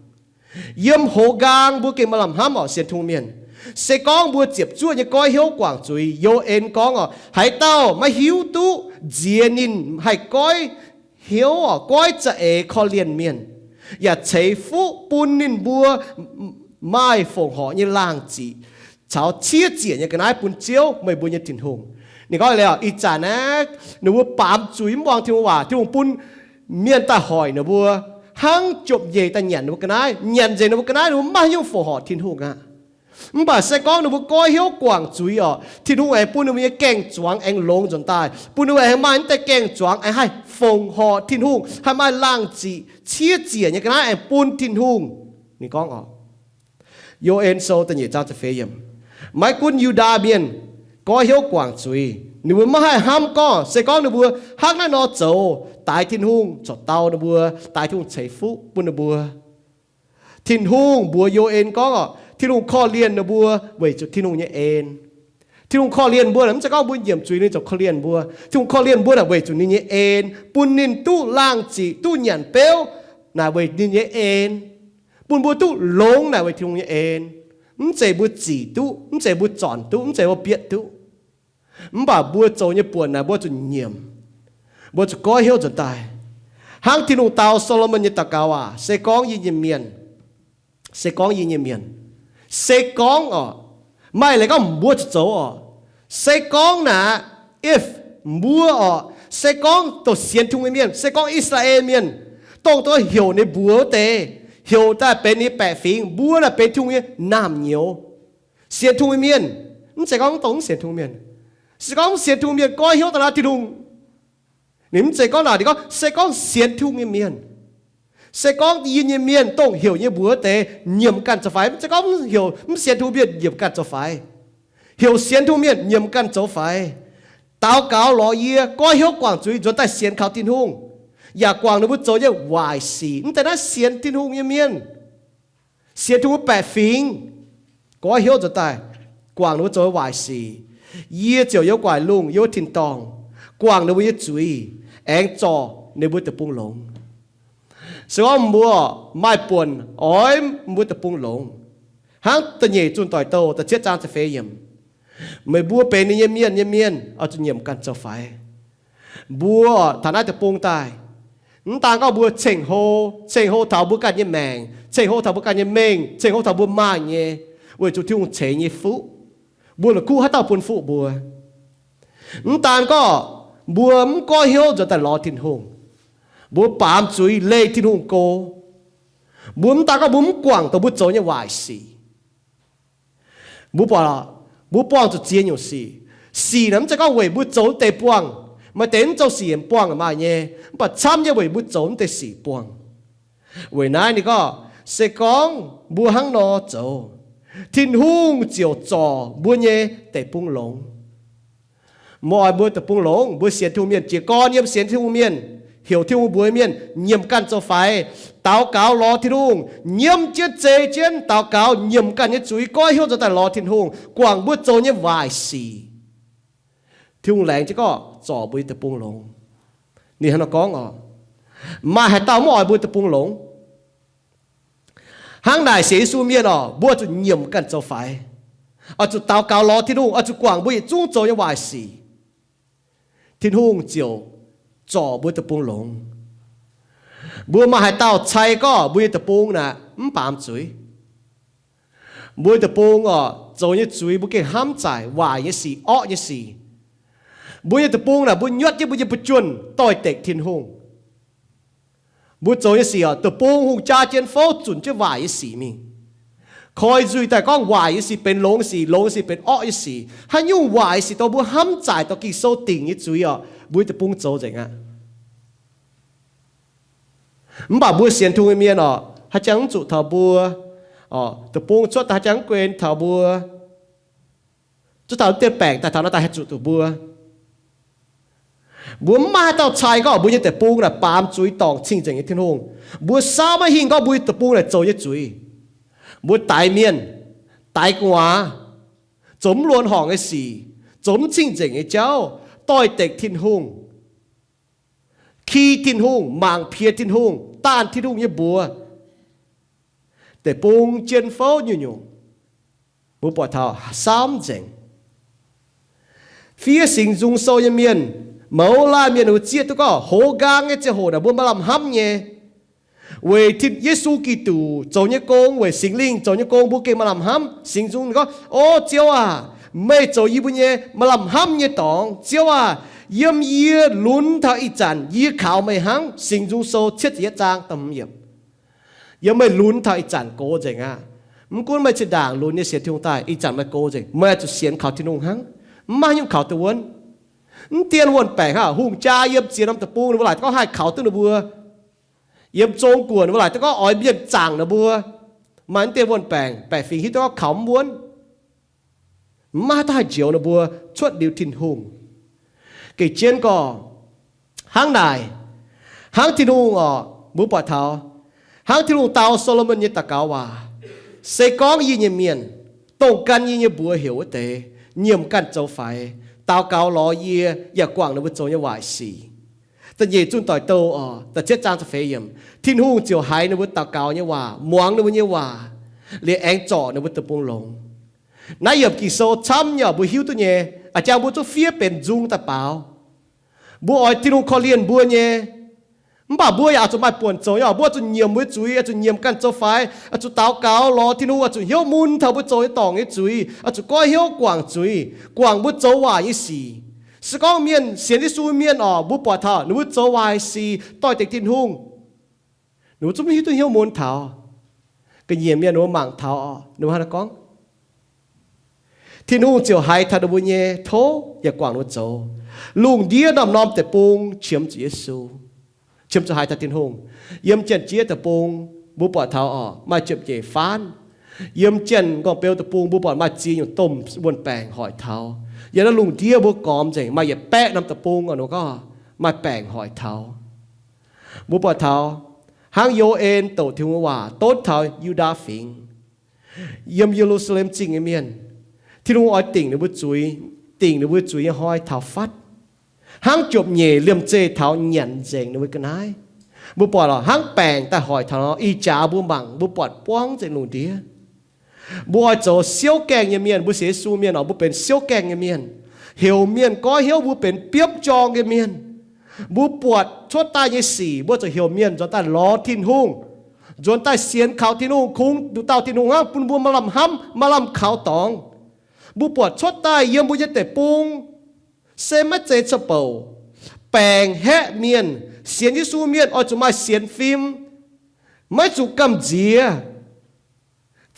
Yiem hoz nqaang mbuo gengh maaih lamh hnamv orqc, sienx Tin-Hungh mienh. Se gorngv mbuo ziepc zuoqv nyei goiv hnyouv guangc zuiz, Yo^en gorngv orqc, haaix dauh maiv hiuv duqv nziex ninh haih goiv hnyouv orqc, goiv za'eix korv-lienh mienh, yaac ceix fuqv bun ninh mbuo maaih fongc horc nyei laangh ziqc caux ciev ziec nyei ga'naaiv bun Ziouv, meih mbuo nyei Tin-Hungh. Ninh gorngv liuz, ih zanc aeqv, ninh mbuo baamz zuiz mv muangx Tin-Hungh waac, Tin-Hungh bun mienh daaih hoic ninh mbuo, hnangv jomc nyeic daaih nyanc ninh mbuo ga'naaiv, nyanc nzengc ninh mbuo ga'naaiv, ninh mbuo maiv hiuv fongc horc Tin-Hungh aqv. Mv baac se gorngv ninh mbuo goiv hnyouv guangc zuiz orqc, Tin-Hungh aengx bun ninh mbuo nyei gaeng-zuangx aengx longx nzuonx daaih, bun ninh mbuo aengx maaih naaiv deix gaeng-zuangx aengx haih fongc horc Tin-Hungh, haih maaih laangh ziqc ciev ziec nyei ga'naaiv aengx bun Tin-Hungh. Ninh gorngv orqc, Yo^en Sou da'nyeic zaang ziepc feix yiemc, maiv gunv Yu^ndaa Mienh goiv hnyouv guangc zuiz, ninh mbuo maiv haih hnamv gorngv se gorngv ninh mbuo hnangv naaiv nor zoux, daix Tin-Hungh corc dau ninh mbuo, daix Tin-Hungh ceix fuqv bun ninh mbuo. Tin-Hungh mbuox Yo^en gorngv orqc, Tin-Hungh korv-lienh ninh mbuo weic zuqc Tin-Hungh nyei en. Tin-Hungh korv-lienh mbuo naaic mv zeiz gorngv mbuo nyiemc zuiz ninh ziouc korv-lienh mbuo. Tin-Hungh korv-lienh mbuo naaic weic zuqc ninh nyei en, bun ninh duqv laangh ziqc, duqv nyanc beuv naaic weic ninh nyei en, bun mbuo duqv longx naaic weic Tin-Hungh nyei en. Mv zeiz mbuo zic duqv, mv zeiz mbuo zornc duqv, mv zeiz mbuo bietv duqv. Mv baac mbuo zoux nyei buonc naaic mbuo zuqc nyiemc, mbuo zuqc goiv hnyouv nzuonx daaih. Hnangv Tin-Hungh dau Solomon nyei daux gaux aac, se gorngv yie nyei mienh, se gorngv yie nyei mienh, se gorngv oc, maaih leiz gorngv mbuo zuqc zoux oc, se gorngv naaic, if, mbuo oc, se gorngv dongh sienx Tin-Hungh nyei mienh, se gorngv I^saa^laa^en Mienh, dongh duqv heuc ninh mbuo wuov deix, heuc daaih benx ninh nyei baeqc fingx, mbuo naaic benx Tin-Hungh nyei naamh nyouz. Sienx Tin-Hungh nyei mienh, mv zeiz gorngv dongh mv sienx Tin-Hungh mienh. Se gorngv mv sienx Tin-Hungh mienh goiv hnyouv daaih naaiv Tin-Hungh, ninh mv zeiz gorngv naaic, ninh gorngv se gorngv sienx Tin-Hungh nyei mienh, se gorngv yie nyei mienh dongh heuc nyei mbuox deix nyiemc ganh zoux faix. Mv zeiz gorngv heuc mv sienx Tin-Hungh mienh nyiemc ganh zoux faix. Heuc sienx Tin-Hungh mienh nyiemc ganh zoux faix. Daux gaux lorz yie, goiv hnyouv guangc zuiz nzuonx daaih sienx kaux Tin-Hungh, yaac guangc ninh mbuo zoux nyei waaic sic. Mv deix naaiv sienx Tin-Hungh nyei mienh, sienx Tin-Hungh baeqc fingx, goiv hnyouv nzuonx daaih guangc ninh mbuo zoux nyei waaic sic. Yie ziouc yiem gu'nguaaic lungh yiem wuov tin-dorngh guangc ninh mbuo nyei zuiz, aengx zorc ninh mbuo deic-bung longx. Se gorngv mbuo maaih buonc oix mbuo deic-bung longx, hnangv da'nyeic zunh doic douh da'cietv zaang ziepc feix yiemc, meih mbuo benx ninh nyei mienh nyei mienh oix zuqc nyiemc ganh zoux faix. Mbuo taux naaiv deic-bung daaih, mv daan gorngv mbuo ceng-hlo, ceng-hlo taux mbuo ganh nyei maengc, ceng-hlo taux mbuo ganh nyei mengh, ceng-hlo taux mbuo maaih nyei, weic zuqc Tin-Hungh ceix nyei fuqv, mbuo la'kuqv haaix dauh bun fuqv mbuo. Mv daan gorngv mbuo mv goiv hnyouv nzuonx daaih lorz Tin-Hungh, mbuo baamz zuiz leih Tin-Hungh go, mbuo mv daan gorngv mbuo mv guangc dongh mbuo zoux nyei waaic sic. Mbuo buatc, mbuo buangh zuqc ziex nyungc sic. Sic naaic mv zeiz gorngv weic mbuo zoux deix buangh. Maaih deix mv zoux sic yaac buangh maaih nyei, mv baac camv nyei weic mbuo zoux mv deix sic buangh. Weic naaiv ninh gorngv se gorngv mbuo hnangv nor zoux, Tin-Hungh ziouc zorc mbuo nyei deic-bung longx. Mbuo oix mbuo deic-bung longx, mbuo sienx Tin-Hungh mienh, jiez gorn yiem sienx Tin-Hungh mienh, heuc Tin-Hungh mbuox mienh nyiemc ganh zoux faix, daux gaux lorz Tin-Hungh, nyiemv jienv zei jienv daux gaux, nyiemc ganh nyei zuiz, goiv hnyouv nzuonx daaih lorz Tin-Hungh guangc mbuo zoux nyei waaic sic. Tin-Hungh laengz jienv gorngv zorc mbuo nyei deic-bung longx. Ninh hnangv nor gorngv oc, maaih haaix dauh mv oix mbuo deic-bung longx? Hnangv naaic sienx Yesu mienh oc, mbuo zuqc nyiemc ganh zoux faix, oix zuqc daux gaux lorz Tin-Hungh, oix zuqc guangc mbuo yietc zungv zoux nyei waaic sic, Tin-Hungh ziouc zorc mbuo deic-bung longx. Mbuo maaih haaix dauh cai gorngv mbuo nyei deic-bung naaic mv baamz zuiz? Mbuo nyei deic-bung oc, zoux nyei zuiz mbuo gengh hnamv zaaic waaic nyei sic, orqv nyei sic. Mbuo nyei deic-bung naaic mbuo nyuotv jienv mbuo nyei buoz-juonh doix-dekc Tin-Hungh. Mbuo zoux nyei sic oc, deic-bung hungh jaa jienv fouv zunc jienv waaic nyei sic mingh. Koi nzuih daaih gorngv waaic nyei sic benx longx sic, longx sic benx orqv nyei sic. Haaix nyungc waaic sic dongh mbuo hnamv zaaic dorh Ging-Sou dingc nyei zuiz oc, mbuo nyei deic-bung zoux nzengc aqv. Mv baac mbuo sienx Tin-Hungh nyei mienh oc, haaix jangx mv zuqc taux mbuo. Deic-bung cuotv daaih haaix jangx mv guen taux mbuo. Zuov taux dien baengc daaih taux naaiv daaih haih zuqc duqv mbuo. Mbuo mv maaih haaix dauh cai gorngv mbuo nyei deic-bung naaic baamz zuiz dorngc cing-nzengc nyei Tin-Hungh. Mbuo saauv maiv hingh gorngv mbuo nyei deic-bung naaic zoux nyei zuiz. Mbuo daix mienh, daix gu'nguaaz, zoux mv luonx horngc nyei sic, zoux mv cing-nzengc nyei jauv, doix-dekc Tin-Hungh, ki Tin-Hungh, mangc piex Tin-Hungh, daanh Tin-Hungh nyei mbuox. Deic-bung jien fouv nyungc-nyungc, mbuo buatc taux saauv mv nzengc. Fiev Singx Nzung Sou nyei mienh, mouz laanh mienh wuov zieqv duqv gorngv hoz nqaang nyei ziangh hoc naaic mbuo maaih lamh hnamv nyei. Weic Tin, Yesu Giduc zoux nyei gong, weic Singx Lingh zoux nyei gong, mbuo gengh maaih lamh hnamv. Singx Nzung gorngv, O Ziouv aac, meih zoux yie mbuo nyei maaih lamh hnamv nyei dorngx. Ziouv aac, yiem yie lunx taux ih zanc yie kaux meih hnangv. Singx Nzung Sou cietv ziepc yietv zaang da'hmz yiemc. Yiem meih lunx taux ih zanc gox nzengc aqv. Mv gunv meih zinh ndaangc lunx nyei sienx Tin-Hungh daaih, ih zanc meih gox nzengc, meih zuqc sienx kaux Tin-Hungh hnangv. Mv maaih nyungc kaux duqv wuonv. Mv dien wuonh baengc hnangv, hungh jaa yiem ziex norm deic-bung ninh mbuo laaic duqv gorngv haih kaux duqv ninh mbuo. Yiem Zong-Guoqv ninh mbuo laaic duqv gorngv oix mienh zaangc ninh mbuo. Maaih mv dien wuonh baengc, baeqc fingx hiuv duqv gorngv kaux mv wuonv. Mv maaih haaix dauh haih njoux ninh mbuo cuotv liuz Tin-Hungh. Gengh jienv gorngv, hnangv naaic, hnangv Tin-Hungh oc, mbuo buatc taux, hnangv Tin-Hungh dau Solomon nyei daux gaux waac, Se gorngv yie nyei mienh, dongh gan yie nyei mbuox heuc wuov deix, nyiemc ganh zoux faix, daux gaux lorz yie, yaac guangc ninh mbuo zoux nyei waaic sic. Da'nyeic zunh doic douh oc, da'cietv zaang ziepc feix yiemc, Tin-Hungh ziouc haiz ninh mbuo daux gaux nyei waac, muangx ninh mbuo nyei waac. liemh aengx zorc ninh mbuo deic-bung longx. Naaiv yiemc Ging-Sou camv nyei, mbuo hiuv duqv nyei, a'jang mbuo zungv fiev benx nzung daaih baaux. Mbuo oix Tin-Hungh korv-lienh mbuo nyei. Mv baac mbuo yaac oix zuqc maaih buonc zoux nyei oc. Mbuo oix zuqc nyiemc mbuo nyei zuiz, oix zuqc nyiemc ganh zoux faix, oix zuqc daux gaux lorz Tin-Hungh, oix zuqc hnyouv mun taux mbuo zoux nyei dorngc nyei zuiz, oix zuqc goiv hnyouv guangc zuiz, guangc mbuo zoux waaic nyei sic. Se gorngv mienh sienx Yesu mienh oc, mbuo buatc taux ninh mbuo zoux waaic sic doix-dekc Tin-Hungh, ninh mbuo zungv maiv hiuv duqv hnyouv mun taux. Ga'nyiec mienh ninh mbuo mangc taux oc, ninh mbuo hnangv naaiv gorngv, Tin-Hungh ziouc haiz taux ninh mbuo nyei tov yaac guangc ninh mbuo zoux. Lungh ndiev norm-norm deic-bung qiemx zuqc Yesu, qiemx zuqc haiz taux Tin-Hungh. Yiem Janx-Jieqv deic-bung mbuo buatc taux oc, maaih ziepc nyeic faanv. Yiem Janx-Nqorngv-Beu deic-bung mbuo buatc maaih ziex nyungc domh wuon-baengc hoic taux. Yiem naaiv lungh ndiev mbuo gormx nzengc maaih yietc baeqv norm deic-bung oc, ninh gorngv maaih baengc hoic taux. Mbuo buatc taux hnangv Yo^en douc Tin-Hungh waac donv taux Yu^ndaa Fingx, yiem Ye^lu^saa^lem Zingh nyei mienh, Tin-Hungh oix dingc ninh mbuo zuiz, dingc ninh mbuo zuiz nyei hnoi taux fatv, hnangv jomc nyeic liemh zeih taux nyanc nzengc ninh mbuo ga'naaiv. Mbuo buatc lorqc, hnangv baengc daaih hoic taux nor, ih jaax mbuo mangc mbuo buatc buangv nzengc lungh ndiev. Mbuo oix zoux siouv gaengh nyei mienh. Mbuo sienx Yesu mienh oc, mbuo benx siouv gaengh nyei mienh. Heuc mienh goiv hnyouv mbuo benx biopv jorng nyei mienh. Mbuo buatc cuotv daaih nyei sic, mbuo zuqc heuc mienh nzuonx daaih lorz Tin-Hungh, nzuonx daaih sienx kaux Tin-Hungh, kungx nduqc dauh Tin-Hungh hnangv bun mbuo maaih lamh hnamv, maaih lamh kaux dorngx. Mbuo buatc cuotv daaih yiem mbuo nyei deic-bung se maiv zeiz cou bouc. Baengc haeqv mienh, sienx Yesu mienh oix zuqc maaih sienx fim, maiv zuqc gamh nziex.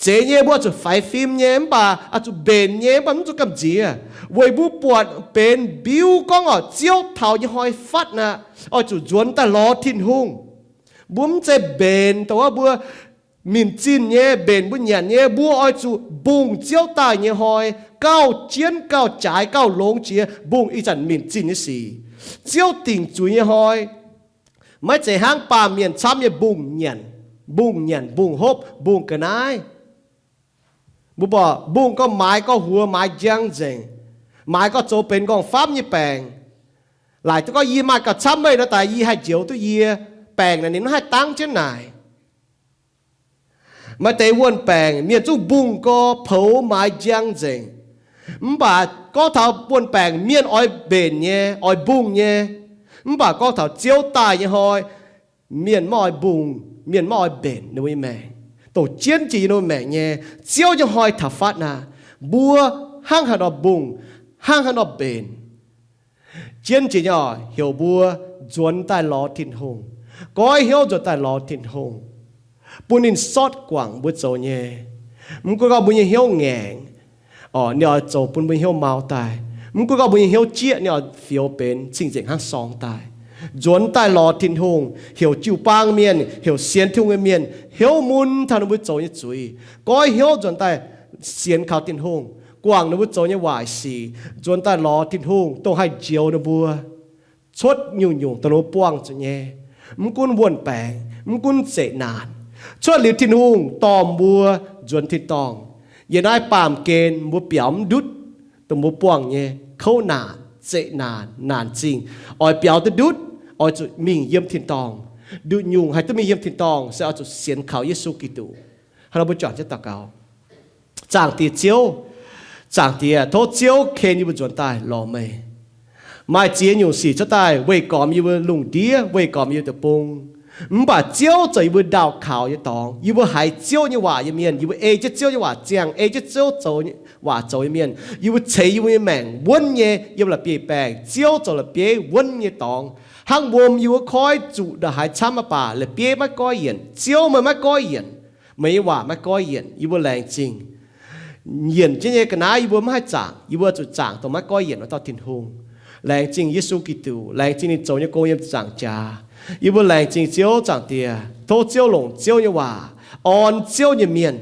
Zeiz nyei, mbuo oix zuqc faix fim nyei, mv baac oix zuqc mbenc nyei, mv baac mv zuqc gamh nziex. Weic mbuo buatc benx mbiuv gorngv oc, Ziouv taux nyei hnoi fatv aqv, oix zuqc nzuonx daaih lorz Tin-Hungh. Mbuo mv zeiz mbenc dongh wuov mbuo minc zinh nyei, mbenc mbuo nyanc nyei. Mbuo oix zuqc mbungh Ziouv daaih nyei hnoi, gauh jienv, gauh jaaix, gauh longx jiex, mbungh ih zanc minc zinh nyei sic. Ziouv dingc zuiz nyei hnoi, maiv zeiz hnangv baamh mienh camv nyei mbungh nyanc, mbungh nyanc, mbungh hopv, mbungh ga'naaiv. Mbuo buatc mbungh gorngv maaiz gorx huox, maaiz njang nzengc, maaiz gorx zoux benx nqorngv-famv nyei baengc. Laaic duqv gorngv yie maaih gauh camv meih nor daaih, yie haih njoux duqv yie, baengc naaic ninh maiv haih dangv jienv naaic. Maaih deix wuon-baengc mienh zungv mbungh gorx poux maaiz njang nzengc. Mv baac gorngv taux wuon-baengc mienh oix mbenc nyei, oix mbungh nyei. Mv baac gorngv taux Ziouv daaih nyei hnoi, mienh maiv oix mbungh, mienh maiv oix mbenc ninh mbuo nyei maengc. Dongh jienv jiex yiem ninh mbuo maengc nyei, Ziouv nyei hnoi taux fatv aqv, mbuo hnangv haaix nor mbungh, hnangv haaix nor mbenc. Jienv jiex nyei oc, heuc mbuo nzuonx daaih lorz Tin-Hungh, goiv hnyouv nzuonx daaih lorz Tin-Hungh, bun ninh sortv guangc mbuo zoux nyei. Mv gunv gorngv mbuo nyei hnyouv ngaengc, ninh oix zoux bun mbuo hnyouv mau daaih. Mv gunv gorngv mbuo nyei hnyouv jieqv, ninh oix fioux benx cing-nzengc hnangv sorng daaih. Nzuonx daaih lorz Tin-Hungh, heuc jiu-baang mienh, heuc sienx Tin-Hungh nyei mienh hnyouv mun taux ninh mbuo zoux nyei zuiz, goiv hnyouv nzuonx daaih sienx kaux Tin-Hungh, guangc ninh mbuo zoux nyei waaic sic, nzuonx daaih lorz Tin-Hungh dongh haih njoux ninh mbuo cuotv nyungc-nyungc dongh ninh mbuo buangh zuqc nyei. Mv gunv wuon-baengc, mv gunv zeqc naanc, cuotv liuz Tin-Hungh dorh mbuo nzuonx tin-dorngh. Yiem naaiv baamh gen mbuo biaux mv ndutv dongh mbuo buangh nyei kouv naanc, zeqc naanc, naanc zingh, oix biaux duqv ndutv, oix zuqc mingh yiem tin-dorngh. Nduqc nyungc haih duqv mingh yiem tin-dorngh se oix zuqc sienx kaux Yesu Giduc. Hnangv nor mbuo juangc jienv daux gaux. Zaangc Diex Ziouv, Zaangc Diex, tov Ziouv ken yie mbuo nzuonx daaih lorz meih. Maaih ziex nyungc sic cuotv daaih weih gormx yie mbuo lungh ndiev, weih gormx yie mbuo deic-bung. Mv baac Ziouv zoux yie mbuo ndaauh kaux nyei dorngx. Yie mbuo haiz Ziouv nyei waac nyei mienh, yie mbuo ei jienv Ziouv nyei waac ziangh, ei jienv Ziouv zoux, waac zoux nyei mienh, yie mbuo ceix yie mbuo nyei maengc wuonv nyei yiem la'bieiv-baengc, Ziouv zoux la'bieiv wuonv nyei dorngx. Hnangv wuom yie mbuo koiv zuqc ndongc haaix camv mv baac la'bieiv maiv goiv yienc. Ziouv, meih maiv goiv yienc. Meih nyei waac maiv goiv yienc. Yie mbuo laengz zingh. Yienc jienv nyei ga'naaiv yie mbuo maiv haih zaangc. Yie mbuo zuqc zaangc dongh maiv goiv yienc wuov dauh Tin-Hungh. Laengz zingh Yesu Giduc. Laengz zingh ninh zoux nyei gong yiem zaangc jaax. Yie mbuo laengz zingh Ziouv Zaangc Diex. Tov Ziouv longc Ziouv nyei waac orn Ziouv nyei mienh,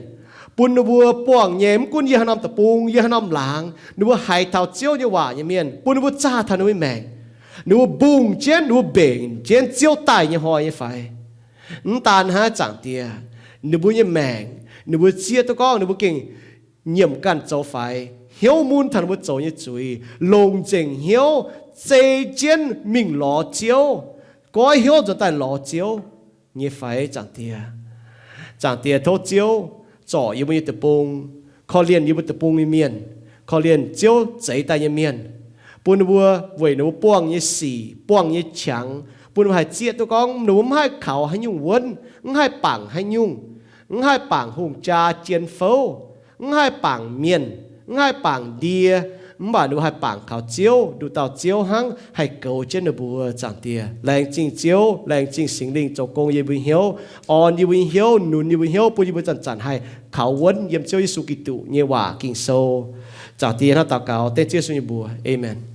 bun ninh mbuo buangh nyei, mv gunv yiem haaix norm deic-bung, yiem haaix norm laangz, ninh mbuo haiz taux Ziouv nyei waac nyei mienh, bun ninh mbuo zaah taux ninh mbuo nyei maengc. Ninh mbuo mbungh jienv, ninh mbuo mbenc jienv Ziouv daaih nyei hnoi nyei faix. Mv daan hnangv, Zaangc Diex, ninh mbuo nyei maengc, ninh mbuo zieqv duqv gorngv ninh mbuo gengh nyiemc ganh zoux faix, hnyouv mun taux ninh mbuo zoux nyei zuiz, longc nzengc hnyouv zei jienv mingh lorz Ziouv, goiv hnyouv nzuonx daaih lorz Ziouv nyei faix, Zaangc Diex. Zaangc Diex, tov Ziouv zorc yie mbuo nyei deic-bung, korv-lienh yie mbuo deic-bung nyei mienh, korv-lienh Ziouv zeix daaih nyei mienh, bun ninh mbuo weic ninh mbuo buangh nyei sic, buangh nyei qangx, bun ninh mbuo haih zieqv duqv gorngv ninh mbuo mv haih kaux haaix nyungc wuonv, mv haih bangc haaix nyungc, mv haih bangc hungh jaa jien fouv, mv haih bangc mienh, mv haih bangc ndie, mv baac ninh mbuo haih bangc kaux Ziouv, nduqc dauh Ziouv hnangv haih goux jienv ninh mbuo. Zaangc Diex, laengz zingh Ziouv, laengz zingh Singx Lingh zoux gong yie mbuo nyei hnyouv, orn yie mbuo nyei hnyouv, nunc yie mbuo nyei hnyouv, bun yie mbuo zanc-zanc haih kaux wuonv yiem Ziouv Yesu Giduc nyei waac Ging-Sou. Zaangc Diex, hnangv daux gaux dengv Ziouv Yesu nyei mbuox. Aamen.